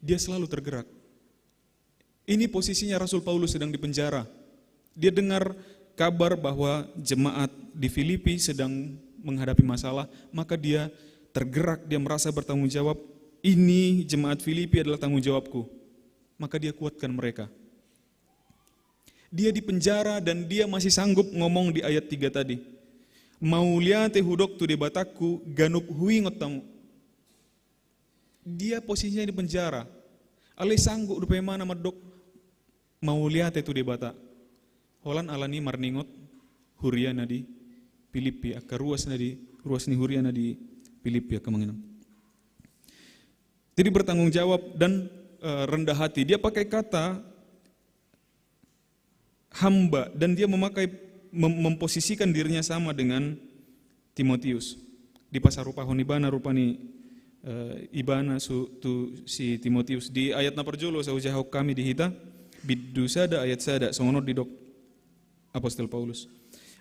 dia selalu tergerak. Ini posisinya Rasul Paulus sedang di penjara. Dia dengar kabar bahwa jemaat di Filipi sedang menghadapi masalah, maka dia tergerak, dia merasa bertanggung jawab. Ini jemaat Filipi adalah tanggung jawabku. Maka dia kuatkan mereka. Dia di penjara dan dia masih sanggup ngomong di ayat tiga tadi. Mauliate hudok tu Debatangku, ganup huingot hamu. Dia posisinya di penjara. Alai sanggup dope imana mandok mauliate tu Debata. Holan alani marningot huria na di Filipi, angka ruas na di, ruas ni huria na di Filipi, angka amang inang. Jadi bertanggung jawab dan eh, rendah hati. Dia pakai kata hamba dan dia memakai, mem-, memposisikan dirinya sama dengan Timotius. Dipasarupahon ibana rupani, eh, ibana su-, tu si Timotius. Di ayat na parjolo sai hujahahon hami di hita, bindu sada ayat sada, songon on didok Apostel Paulus.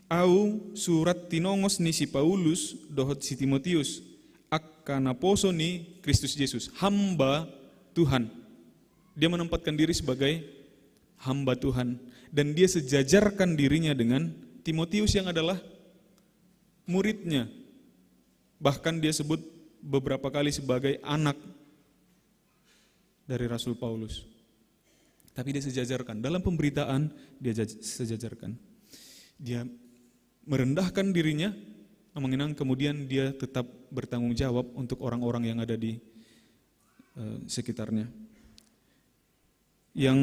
Au surat tinongos ni si Paulus dohot si Timotius, angka naposo ni Kristus Jesus, hamba Tuhan. Dia menempatkan diri sebagai hamba Tuhan. Dan dia sejajarkan dirinya dengan Timotius yang adalah muridnya. Bahkan dia sebut beberapa kali sebagai anak dari Rasul Paulus. Tapi dia sejajarkan. Dalam pemberitaan, dia jaj-, sejajarkan. Dia merendahkan dirinya, Amang Inang, kemudian dia tetap bertanggung jawab untuk orang-orang yang ada di, eh, sekitarnya. Yang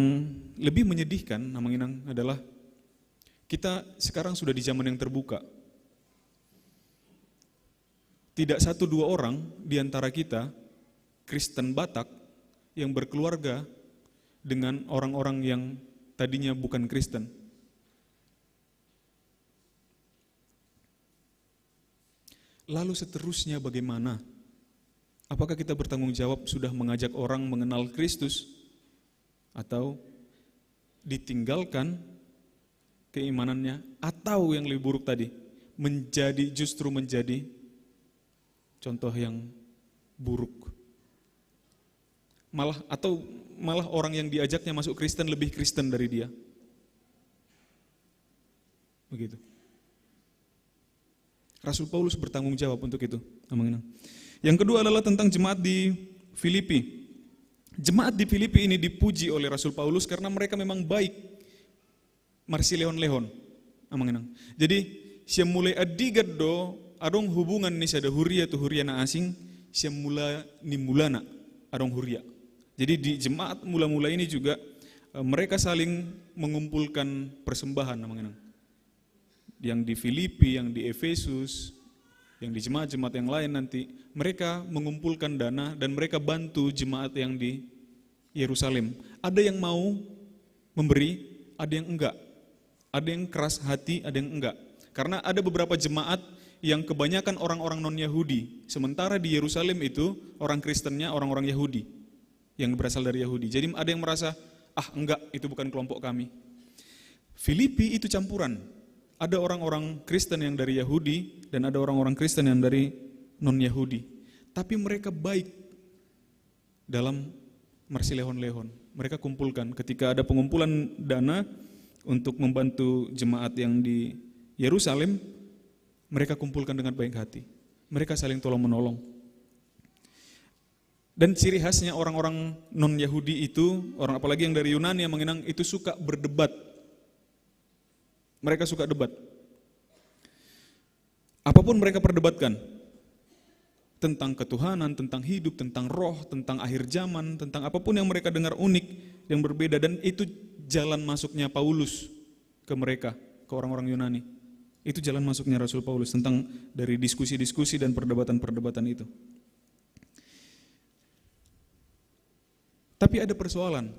lebih menyedihkan, Amang Inang, adalah kita sekarang sudah di zaman yang terbuka. Tidak satu dua orang di antara kita, Kristen Batak, yang berkeluarga dengan orang-orang yang tadinya bukan Kristen. Lalu seterusnya bagaimana? Apakah kita bertanggung jawab sudah mengajak orang mengenal Kristus? Atau ditinggalkan keimanannya? Atau yang lebih buruk tadi, menjadi, justru menjadi contoh yang buruk? Malah, atau malah orang yang diajaknya masuk Kristen lebih Kristen dari dia? Begitu. Rasul Paulus bertanggung jawab untuk itu, Amang Inang. Yang kedua adalah tentang jemaat di Filipi. Jemaat di Filipi ini dipuji oleh Rasul Paulus karena mereka memang baik marsilehon-lehon, Amang Inang. Jadi, sian mulai andigan do adong hubungan ni sada huria tu huria na asing, sian mula ni mulana adong huria. Jadi, di jemaat mula-mula ini juga, eh, mereka saling mengumpulkan persembahan, Amang Inang. Yang di Filipi, yang di Efesus, yang di jemaat-jemaat yang lain nanti, mereka mengumpulkan dana dan mereka bantu jemaat yang di Yerusalem. Ada yang mau memberi, ada yang enggak. Ada yang keras hati, ada yang enggak. Karena ada beberapa jemaat yang kebanyakan orang-orang non-Yahudi. Sementara di Yerusalem itu orang Kristennya orang-orang Yahudi yang berasal dari Yahudi. Jadi ada yang merasa, "Ah, enggak, itu bukan kelompok kami." Filipi itu campuran. Ada orang-orang Kristen yang dari Yahudi dan ada orang-orang Kristen yang dari non-Yahudi. Tapi mereka baik dalam marsilehon-lehon. Mereka kumpulkan. Ketika ada pengumpulan dana untuk membantu jemaat yang di Yerusalem, mereka kumpulkan dengan baik hati. Mereka saling tolong-menolong. Dan ciri khasnya orang-orang non-Yahudi itu, orang apalagi yang dari Yunani, Amang Inang, itu suka berdebat. Mereka suka debat. Apapun mereka perdebatkan, tentang ketuhanan, tentang hidup, tentang roh, tentang akhir zaman, tentang apapun yang mereka dengar unik, yang berbeda, dan itu jalan masuknya Paulus ke mereka, ke orang-orang Yunani. Itu jalan masuknya Rasul Paulus tentang dari diskusi-diskusi dan perdebatan-perdebatan itu. Tapi ada persoalan.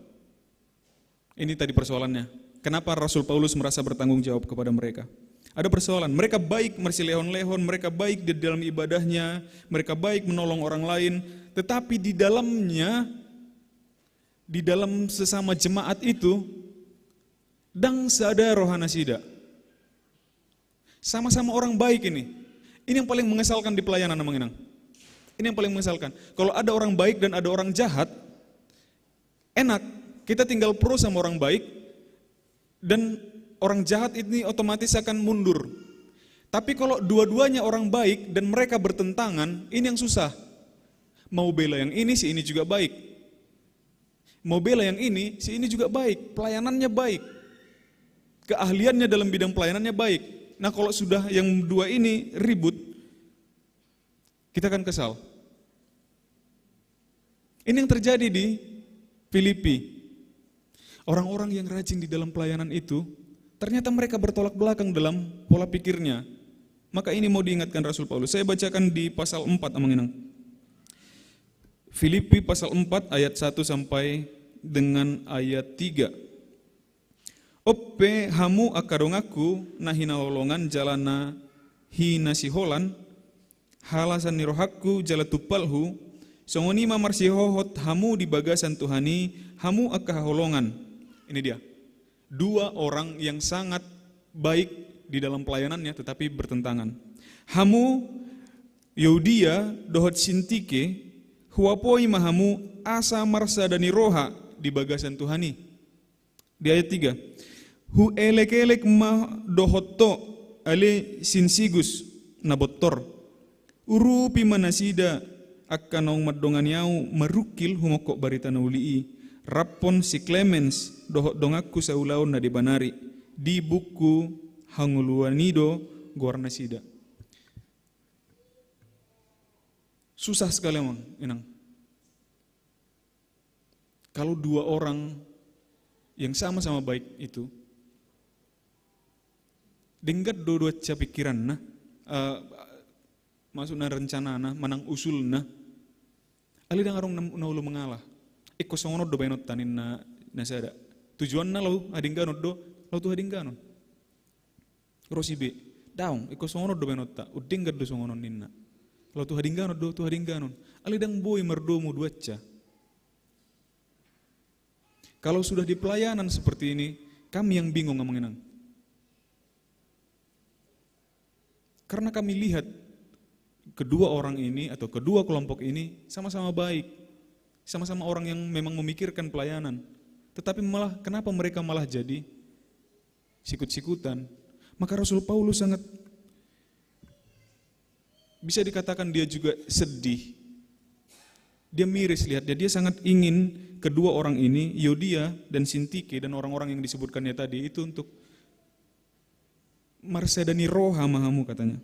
Ini tadi persoalannya. Kenapa Rasul Paulus merasa bertanggung jawab kepada mereka? Ada persoalan. Mereka baik marsilehon-lehon, mereka baik di dalam ibadahnya, mereka baik menolong orang lain. Tetapi di dalamnya, di dalam sesama jemaat itu, ndang sada roha nasida. Sama-sama orang baik ini. Ini yang paling mengesalkan di pelayanan, Amang Inang. Ini yang paling mengesalkan. Kalau ada orang baik dan ada orang jahat, enak. Kita tinggal pro sama orang baik, dan orang jahat ini otomatis akan mundur. Tapi kalau dua-duanya orang baik dan mereka bertentangan, ini yang susah. Mau bela yang ini, si ini juga baik. Mau bela yang ini, si ini juga baik. Pelayanannya baik. Keahliannya dalam bidang pelayanannya baik. Nah, kalau sudah yang dua ini ribut, kita akan kesal. Ini yang terjadi di Filipi. Orang-orang yang rajin di dalam pelayanan itu, ternyata mereka bertolak belakang dalam pola pikirnya. Maka ini mau diingatkan Rasul Paulus. Saya bacakan di pasal empat, Amang Inang. Filipi pasal empat ayat satu sampai dengan ayat tiga. On pe hamu angka donganku na hinaholongan jala na hinasiholan, halasan ni rohangku jala tumpalhu, songon i ma marsihohot hamu di bagasan Tuhan i, hamu angka haholongan. Ini dia. Dua orang yang sangat baik di dalam pelayanannya, tetapi bertentangan. Hamu Yuodia dohot Sintike, huapoi ma hamu asa marsada ni roha di bagasan Tuhan i. Di ayat tiga, huelek-elek ma dohot ho, ale Sinsigus na bontor. Urupi ma nasida, angka naung mandongani ahu marungkil humongkop barita na uli i, raphon si Klemens dohot donganku saulaon na deba nari, di buku hangoluan i do goarnasida. Susah sekali, amang inang. Kalau dua orang yang sama-sama baik itu, denggan do dua ca pikiranna, eh, maksudna rencanana, manang usulna. Alai ndang adong na, na olo mangalah. Ingkon songon on do baenonta ninna na sada. Tujuanna laho hadengganon do, laho tu hadengganon. Ro si B, daong, ingkon songon on do baenonta, denggan do songon on ninna. Laho tu hadengganon do, tu hadengganon. Alai ndang boi mardomu dua ca. Kalau sudah di pelayanan seperti ini, kami yang bingung, amang inang. Karena kami lihat kedua orang ini atau kedua kelompok ini sama-sama baik, sama-sama orang yang memang memikirkan pelayanan. Tetapi malah, kenapa mereka malah jadi sikut-sikutan? Maka Rasul Paulus sangat, bisa dikatakan dia juga sedih. Dia miris lihatnya. Dia sangat ingin kedua orang ini, Yuodia dan Sintike dan orang-orang yang disebutkannya tadi itu, untuk marsada ni roha ma hamu, katanya.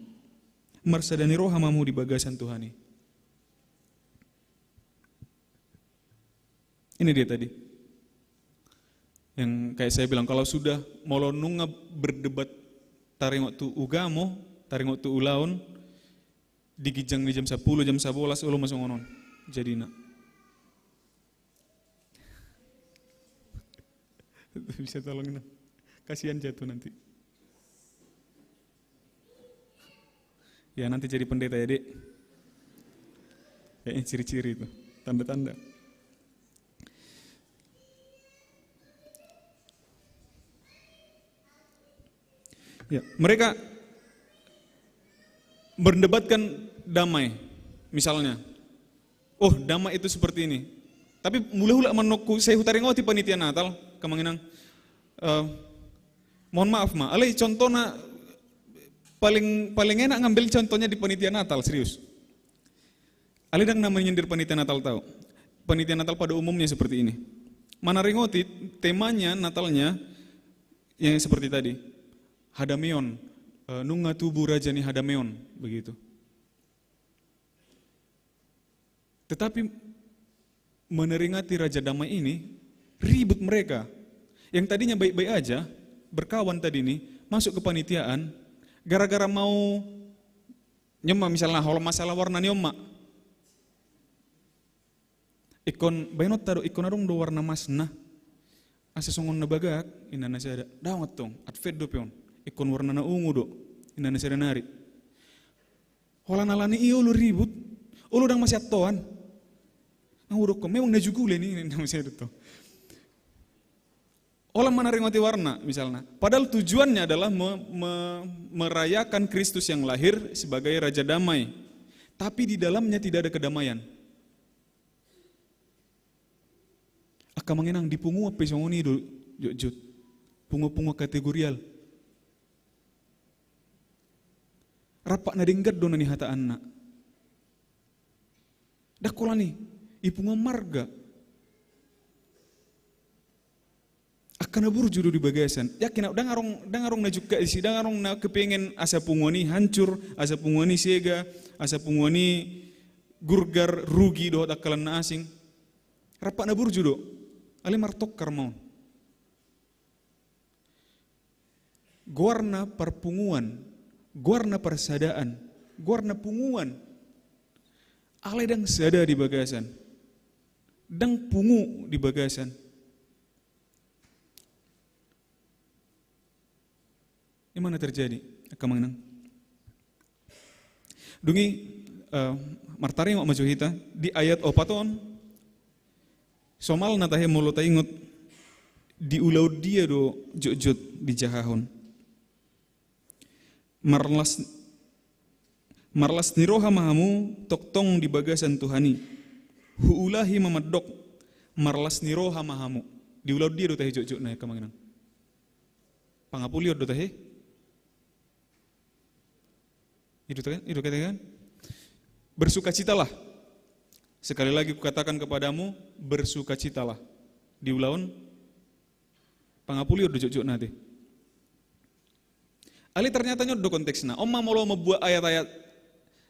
Marsada ni roha ma hamu di bagasan Tuhan i. Ini dia tadi. Yang kayak saya bilang, kalau sudah molo nunga berdebat taringot tu ugamo, taringot tu ulaon, di ginjang ni jam sapuluh, jam sabolas, olo ma songon on jadina. Bisa tolong, nah. Kasihan jatuh nanti. Ya, nanti jadi pendeta ya, Dek. Ya, ini ciri-ciri itu. Tanda-tanda. Ya, mereka mendebatkan damai, misalnya. Oh, damai itu seperti ini. Tapi mula-mula menurutku, saya hutaringoti panitia Natal, amang inang. Eh, mohon maaf, ma. Alai contohna paling, paling enak ngambil contohnya di panitia Natal, serius. Alai ndang na menyindir panitia Natal tau. Panitia Natal pada umumnya seperti ini. Manaringoti temanya, Natalnya, yang seperti tadi. Hadameon, eh, nunga tubu raja ni hadameon, begitu. Tetapi meneringati Raja Damai ini, ribut mereka. Yang tadinya baik-baik aja, berkawan tadi nih, masuk kepanitiaan, gara-gara mau nyema, misalnya, hol masalah warna ni oma. Ingkon baenonta do, ingkon adong do warna masna. Asa songon na bagak, inna na sada. Daong antong, Advent dope on. Ingkon warna na ungu do, inna na sada nari. Holan alani i olo ribut, olo ndang masiantoan. Nang hudokkon, memang na jugul i, inna na sada do. Holan manaringoti warna, misalnya. Padahal tujuannya adalah me-, me-, merayakan Kristus yang lahir sebagai Raja Damai. Tapi di dalamnya tidak ada kedamaian. Angka amang inang, di punguan pe songon i do, jotjot. Punguan-punguan kategorial. Rampak na denggan do na nihataanna. Ndang holan i, i punguan marga. Angka na burju do di bagasan. Yakin au, ndang adong, ndang adong na jungkat disi, ndang adong na kepengen asa punguan i hancur, asa punguan i sega, asa punguan i gurgar, rugi dohot angka na asing. Rampak na burju do. Alai martongkar ma on. Goarna parpunguan, goarna parsadaan, goarna punguan. Alai ndang sada di bagasan. Ndang pungu di bagasan. Ima na terjadi, angka amang inang. Dung i, eh, martari ma jo hita di ayat opat on. Somalna tahe molo taingot, di ulaon dia do jotjot dijahahon. Marlas, marlas ni roha ma hamu tongtong di bagasan Tuhan i. Huulahi ma mandok, marlas ni roha ma hamu. Di ulaon dia do tahe jotjot na, angka amang inang? Pangapulion do tahe? I do kan? I do kan? Bersukacitalah. Sekali lagi kukatakan kepadamu, bersukacitalah. Di ulaon pangapulion do jotjot na tahe. Alai ternyata on do konteksna. On ma molo mambuat ayat-ayat,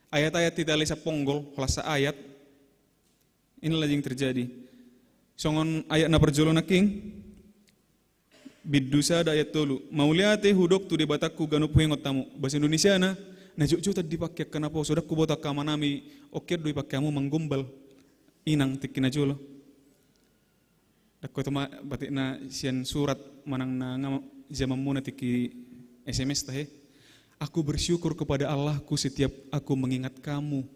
ayat-ayat hita alai saponggol, holan saayat. Inilah yang terjadi. Songon ayat na parjolo nangkin, bindu sada ayat tolu. Mauliate hudok tu Debatangku ganup huingot hamu. Bahasa Indonesiana, na jotjotan dipake angka naposo, ndang huboto angka amanami, ongkian do dipake hamu manggombal. Inang tingki na jolo. Ndang huboto ma batikna sian surat manang na nga jamanmuna tingki S M S tahe. Aku bersyukur kepada Allahku setiap aku mengingat kamu.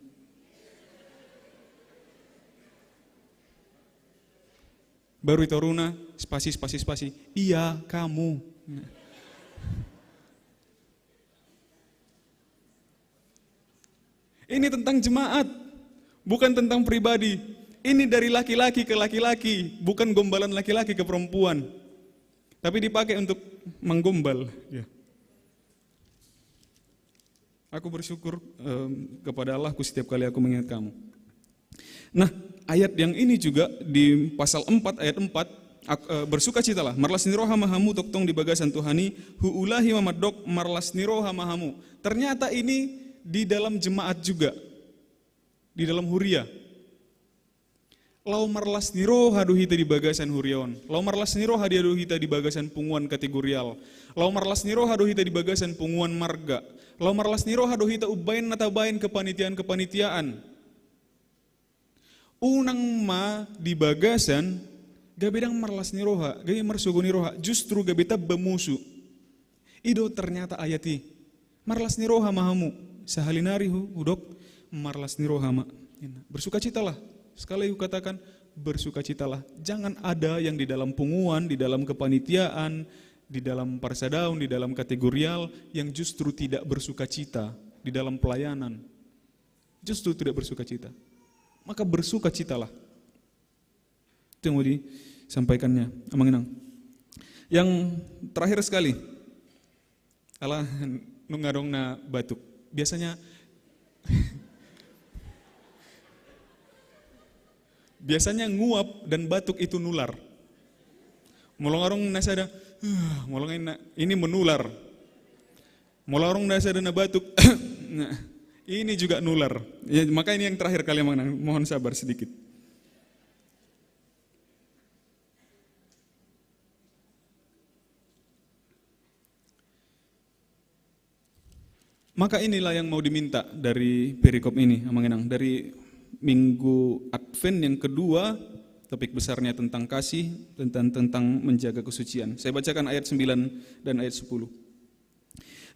Baru i toruna, spasi, spasi, spasi. Iya, kamu. Ini tentang jemaat, bukan tentang pribadi. Ini dari laki-laki ke laki-laki, bukan gombalan laki-laki ke perempuan. Tapi dipakai untuk menggombal. Ya. Aku bersyukur, em, kepada Allahku setiap kali aku mengingat kamu. Nah, ayat yang ini juga di pasal empat ayat empat, ak-, eh, bersukacitalah, marlas ni roha ma hamu tongtong di bagasan Tuhan i, huulahi ma mandok, marlas ni roha ma hamu. Ternyata ini di dalam jemaat juga, di dalam huria. Laho marlas ni roha do hita di bagasan huria on. Laho marlas ni roha do hita di bagasan punguan kategorial. Laho marlas ni roha do hita di bagasan punguan marga. Laho marlas ni roha do hita umbahen na tabahen kepanitiaan-kepanitiaan. Unang ma di bagasan gabe ndang marlas ni roha, gabe marsogo ni roha, justru gabe tamba musu. I do ternyata ayat i. Marlas ni roha ma hamu, sahali nari hu-, hudok, marlas ni roha ma. Bersukacitalah. Sekali lagi kukatakan, bersukacitalah. Jangan ada yang di dalam punguan, di dalam kepanitiaan, di dalam parsadaon, di dalam kategorial, yang justru tidak bersukacita di dalam pelayanan. Justru tidak bersukacita. Maka bersukacitalah. Itu yang mau disampaikannya, Amang Inang. Yang terakhir sekali, ala nunga adong na batuk. Biasanya, biasanya nguap dan batuk itu nular. Molo adong na sada, molo adong na, ini menular. Molo adong na sada na batuk, nah, ini juga nular. Ya, maka ini yang terakhir kali, Amang Inang. Mohon sabar sedikit. Maka inilah yang mau diminta dari perikop ini, Amang Inang. Dari Minggu Advent yang kedua, topik besarnya tentang kasih, tentang, tentang menjaga kesucian. Saya bacakan ayat sembilan dan ayat sepuluh.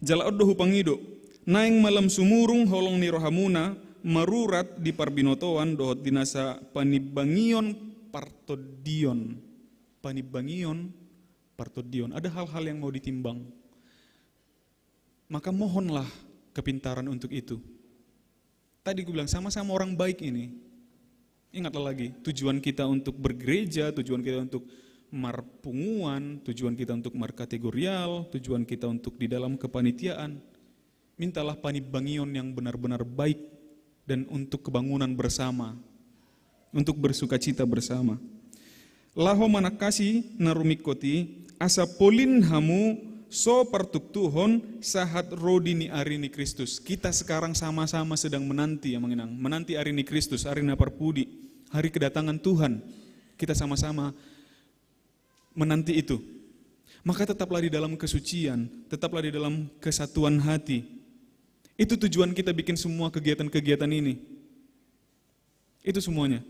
Jala on do hupangido, naeng ma lam sumurung holong ni rohamuna, marurat di parbinotoan dohot di nasa panimbangion partondion. Panimbangion partondion. Ada hal-hal yang mau ditimbang. Maka mohonlah kepintaran untuk itu. Tadi gue bilang, sama-sama orang baik ini. Ingatlah lagi, tujuan kita untuk bergereja, tujuan kita untuk marpunguan, tujuan kita untuk markategorial, tujuan kita untuk di dalam kepanitiaan. Mintalah panimbangion yang benar-benar baik dan untuk kebangunan bersama, untuk bersukacita bersama. Laho manangkasi na rumingkot i, asa polin hamu so partuktuhon sahat rodi ni ari ni Kristus. Kita sekarang sama-sama sedang menanti, Amang Inang, menanti ari ni Kristus, ari na parpudi, hari kedatangan Tuhan. Kita sama-sama menanti itu. Maka tetaplah di dalam kesucian, tetaplah di dalam kesatuan hati. Itu tujuan kita bikin semua kegiatan-kegiatan ini. Itu semuanya.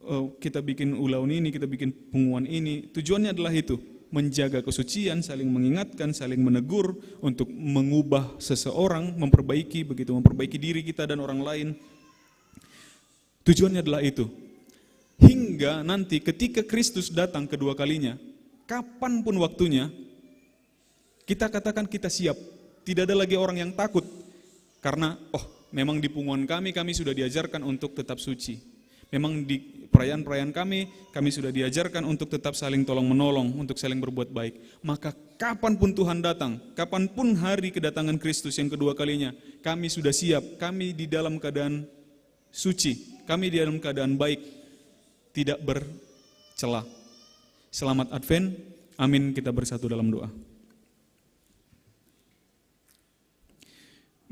eh, kita bikin ulaon ini, kita bikin punguan ini, tujuannya adalah itu, menjaga kesucian, saling mengingatkan, saling menegur, untuk mengubah seseorang, memperbaiki, begitu, memperbaiki diri kita dan orang lain. Tujuannya adalah itu. Hingga nanti ketika Kristus datang kedua kalinya, kapanpun waktunya, kita katakan kita siap. Tidak ada lagi orang yang takut. Karena, oh, memang di punguan kami, kami sudah diajarkan untuk tetap suci. Memang di perayaan-perayaan kami, kami sudah diajarkan untuk tetap saling tolong-menolong, untuk saling berbuat baik. Maka kapanpun Tuhan datang, kapanpun hari kedatangan Kristus yang kedua kalinya, kami sudah siap, kami di dalam keadaan suci, kami di dalam keadaan baik, tidak bercela. Selamat Advent. Amin. Kita bersatu dalam doa.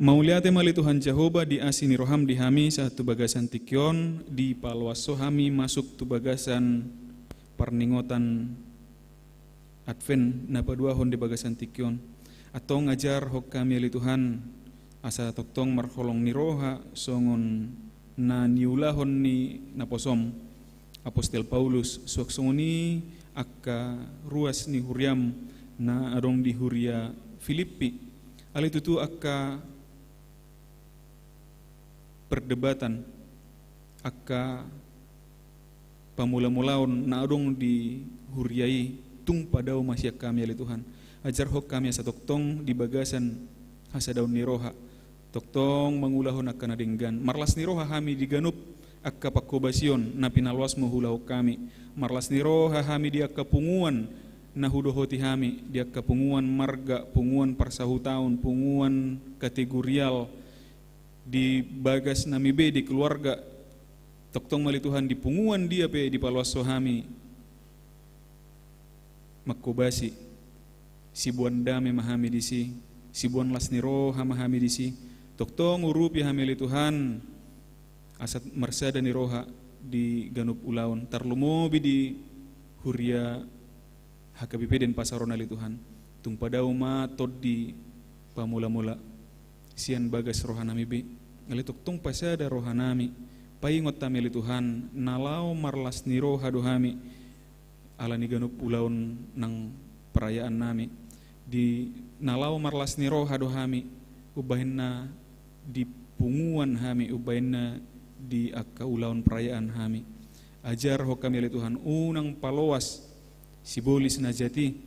Mauliate ma ale Tuhan Jahowa, di asi ni roham di hami sahat tu bagasan tingki on, dipaloas Ho hami masuk tu bagasan parningotan Advent na paduahon di bagasan tingki on. Antong ajarhon hami ale Tuhan, asa tongtong marholong ni roha songon na niulahon ni naposom Apostel Paulus, suang songon i angka ruas ni huriam na adong di huria Filippi. Ale tutu angka perdebatan, angka pamola-molaon na adong di huria i, tung padao ma sian hami ale Tuhan. Ajarhon hami asa tongtong di bagasan hasadaon ni roha, tongtong mangulahon angka na denggan. Marlas ni roha hami di ganup angka panghobasion na pinaloasmu huulahon hami. Marlas ni roha hami di angka punguan na hudohoti hami, di angka punguan marga, punguan parsahutaon, punguan kategorial, di bagas nami be di keluarga. Tongtong ma ale Tuhan di punguan dia pe dipaloas Ho hami manghobasi. Siboan dame ma hami disi, siboan las ni roha ma hami disi. Tongtong urupi hami ale Tuhan, asa marsada ni roha di ganup ulaon, tarlumobi di huria H K B P Denpasar on ale Tuhan. Tung padao ma tondi pamola-mola sian bagas roha nami be. Ale tongtong pasada roha nami, paingot hami ale Tuhan, na laho marlas ni roha do hami ala ni ganup ulaon nang perayaan nami. Di na laho marlas ni roha do hami, umbahen na di punguan hami, umbahen na di angka ulaon perayaan hami. Ajarhon hami ale Tuhan, unang paloas sibolis na jat i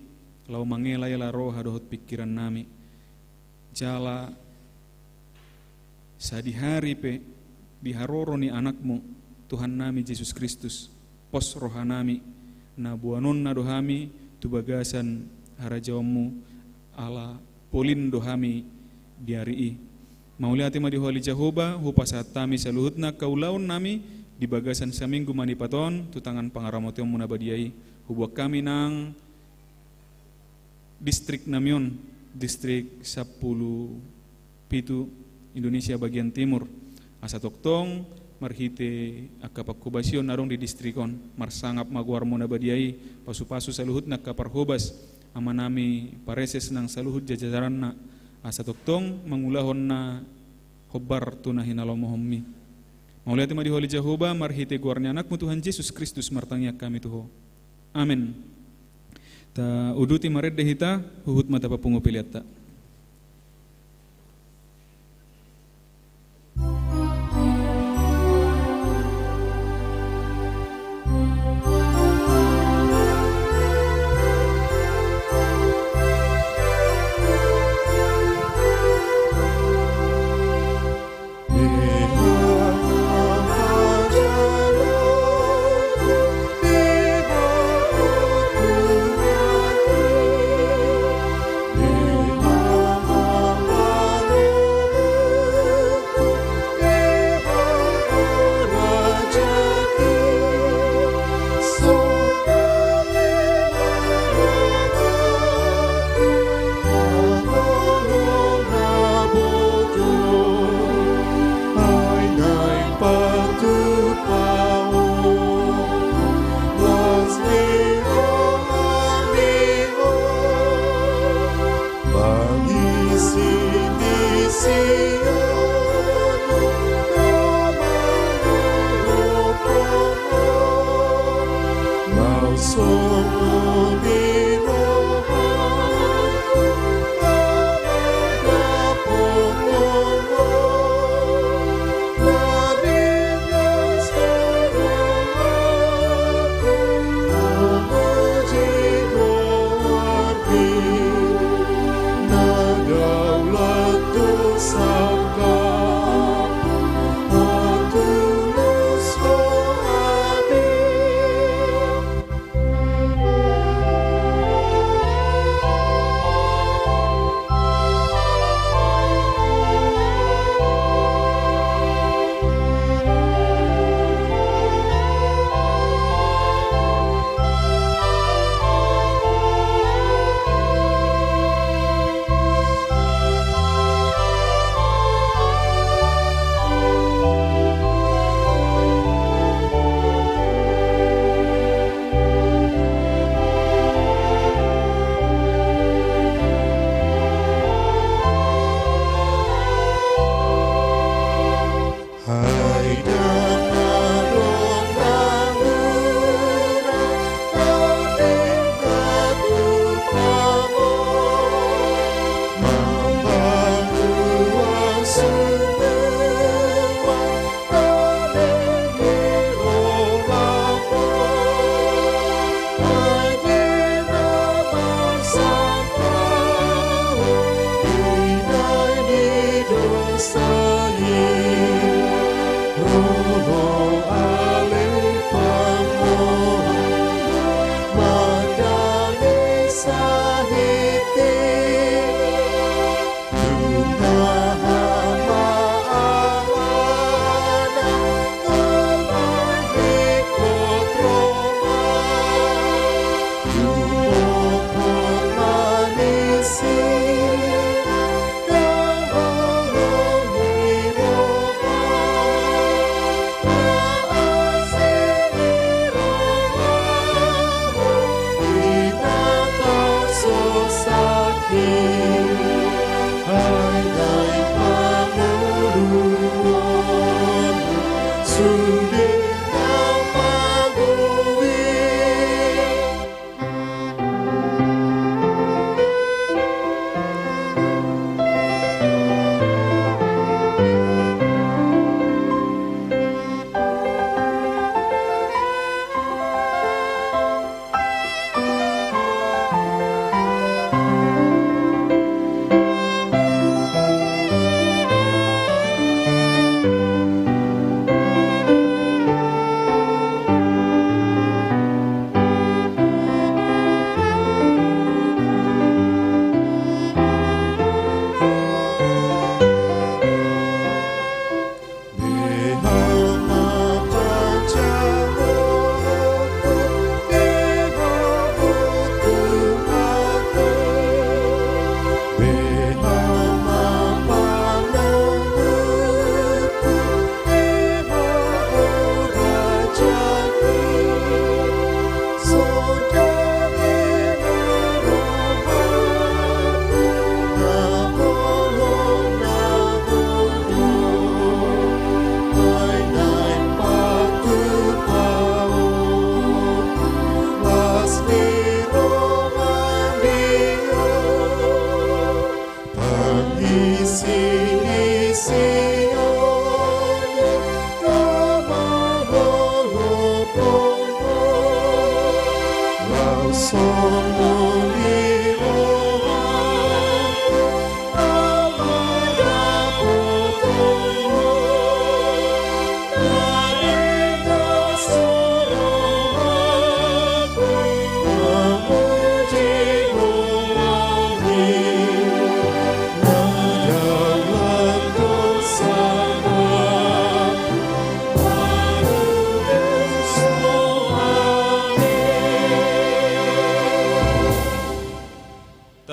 laho mangela-ela roha dohot pingkiran nami. Jala sadihari pe di haroro ni Anakmu, Tuhan nami Jesus Kristus, pos roha nami, na boanonna do hami tu bagasan harajaonmu, ala polin do hami di ari i. Mauliate ma di Ho ale Jahowa, hupasahat hami saluhutna angka ulaon nami di bagasan saminggu manipat on tu tangan pangaramotionmu na badia i. Huboan hami nang distrik nami on, distrik sampulu pitu Indonesia bagian timur. Asa tongtong marhite angka panghobasion na adong di distrik on, marsangap ma goarmu na badia i, pasu-pasu saluhutna angka parhobas, amanami pareses nang saluhut jajaranna, asa tongtong mangulahon na hombar tu na hinalomohonmi. Mauliate ma di Ho ale Jahowa, marhite goar ni Anakmu Tuhan Jesus Kristus martangiang hami tu Ho. Amen. Tauduti marende hita, huhut ma tapapungu peleanta.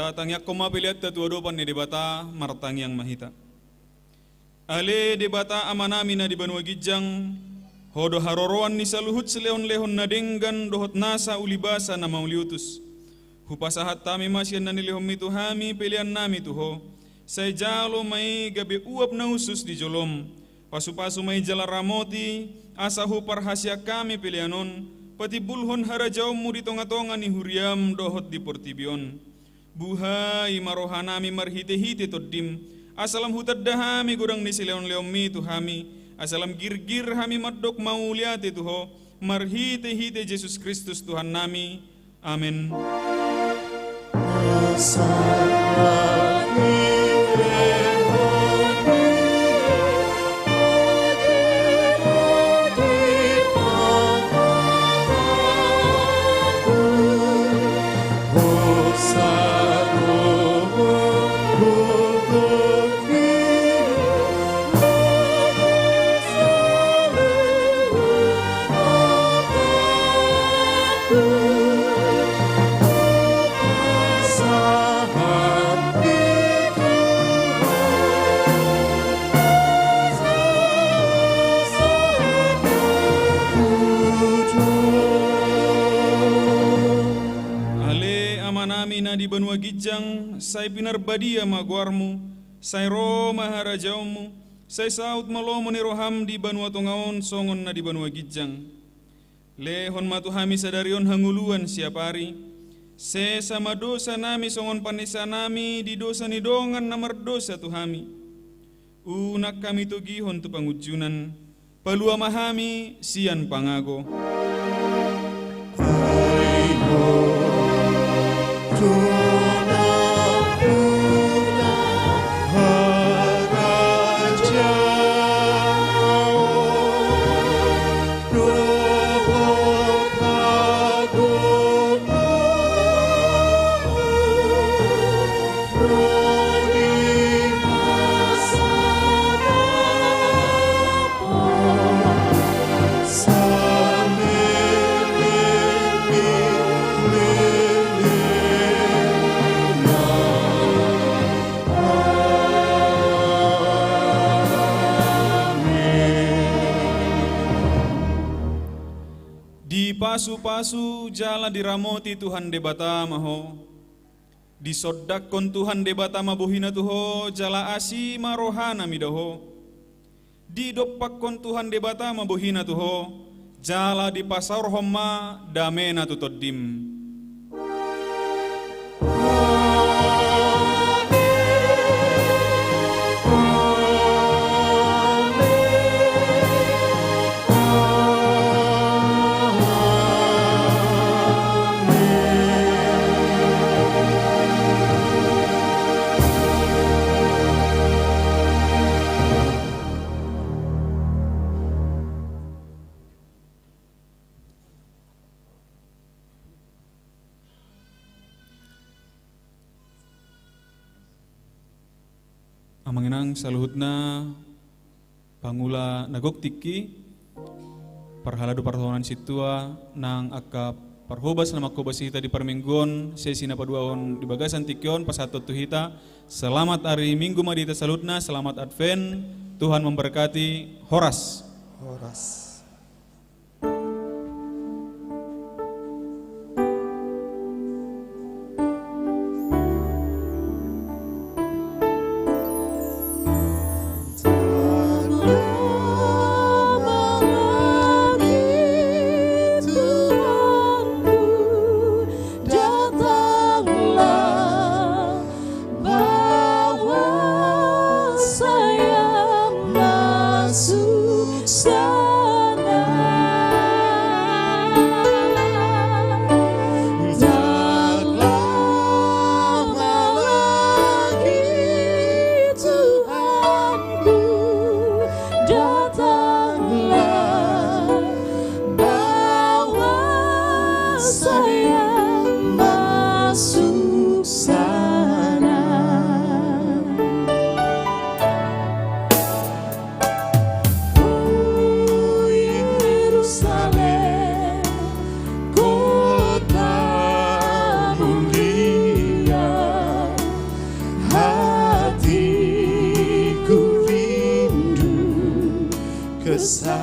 Tangiangkon ma peleanta tu adopan ni Debata, martangiang ma hita. Ale Debata Amanami na di banua ginjang, Ho do haroroan ni saluhut silehonlehon na denggan dohot nasa ulibasa na mauliutus. Hupasahat hami ma sian na nilehonMi tu hami peleannami tu Ho. Sai jalo ma i gabe uap na usus di joloM. Pasupasu ma i jala ramoti, asa huparhaseang hami pelean on patimbulhon harajaonMu di tongatonga ni huriaM dohot di portibi on. Buhai ma rohanami marhitehite TondiM, asa lam hutanda hami godang ni silehonlehonMi tu hami, asa lam girgir hami mandok mauliate tu Ho marhitehite Jesus Kristus Tuhannami. Amen. Ale Amanami na di banua ginjang, sai pinarbadia ma goarMu, sai ro ma harajaonMu, sai saut ma lomo ni rohaM di banua tonga on songon na di banua ginjang. Lehon ma tu hami sadari on hangoluan siapari. Sesa ma dosanami songon panesanami di dosa ni dongan na mardosa tu hami. Unang hami togihon tu pangunjunan. Palua ma hami sian pangago. Dipasupasu jala diramoti Tuhan Debata ma ho. Disondangkon Tuhan Debata ma bohina tu ho, jala asi ma rohana mida ho. Didompakkon Tuhan Debata ma bohina tu ho, jala dipasaorhon ma damena tu tondim. Amang inang saluhutna, pangula na gok tingki, parhalado partohonan sintua nang angka parhobas na manghobasi hita di parmingguon, sesi na paduahon di bagasan tingki on, pasahathon tu hita. Selamat ari Minggu ma di hita saluhutna, selamat Advent, Tuhan memberkati, horas. Horas. Sa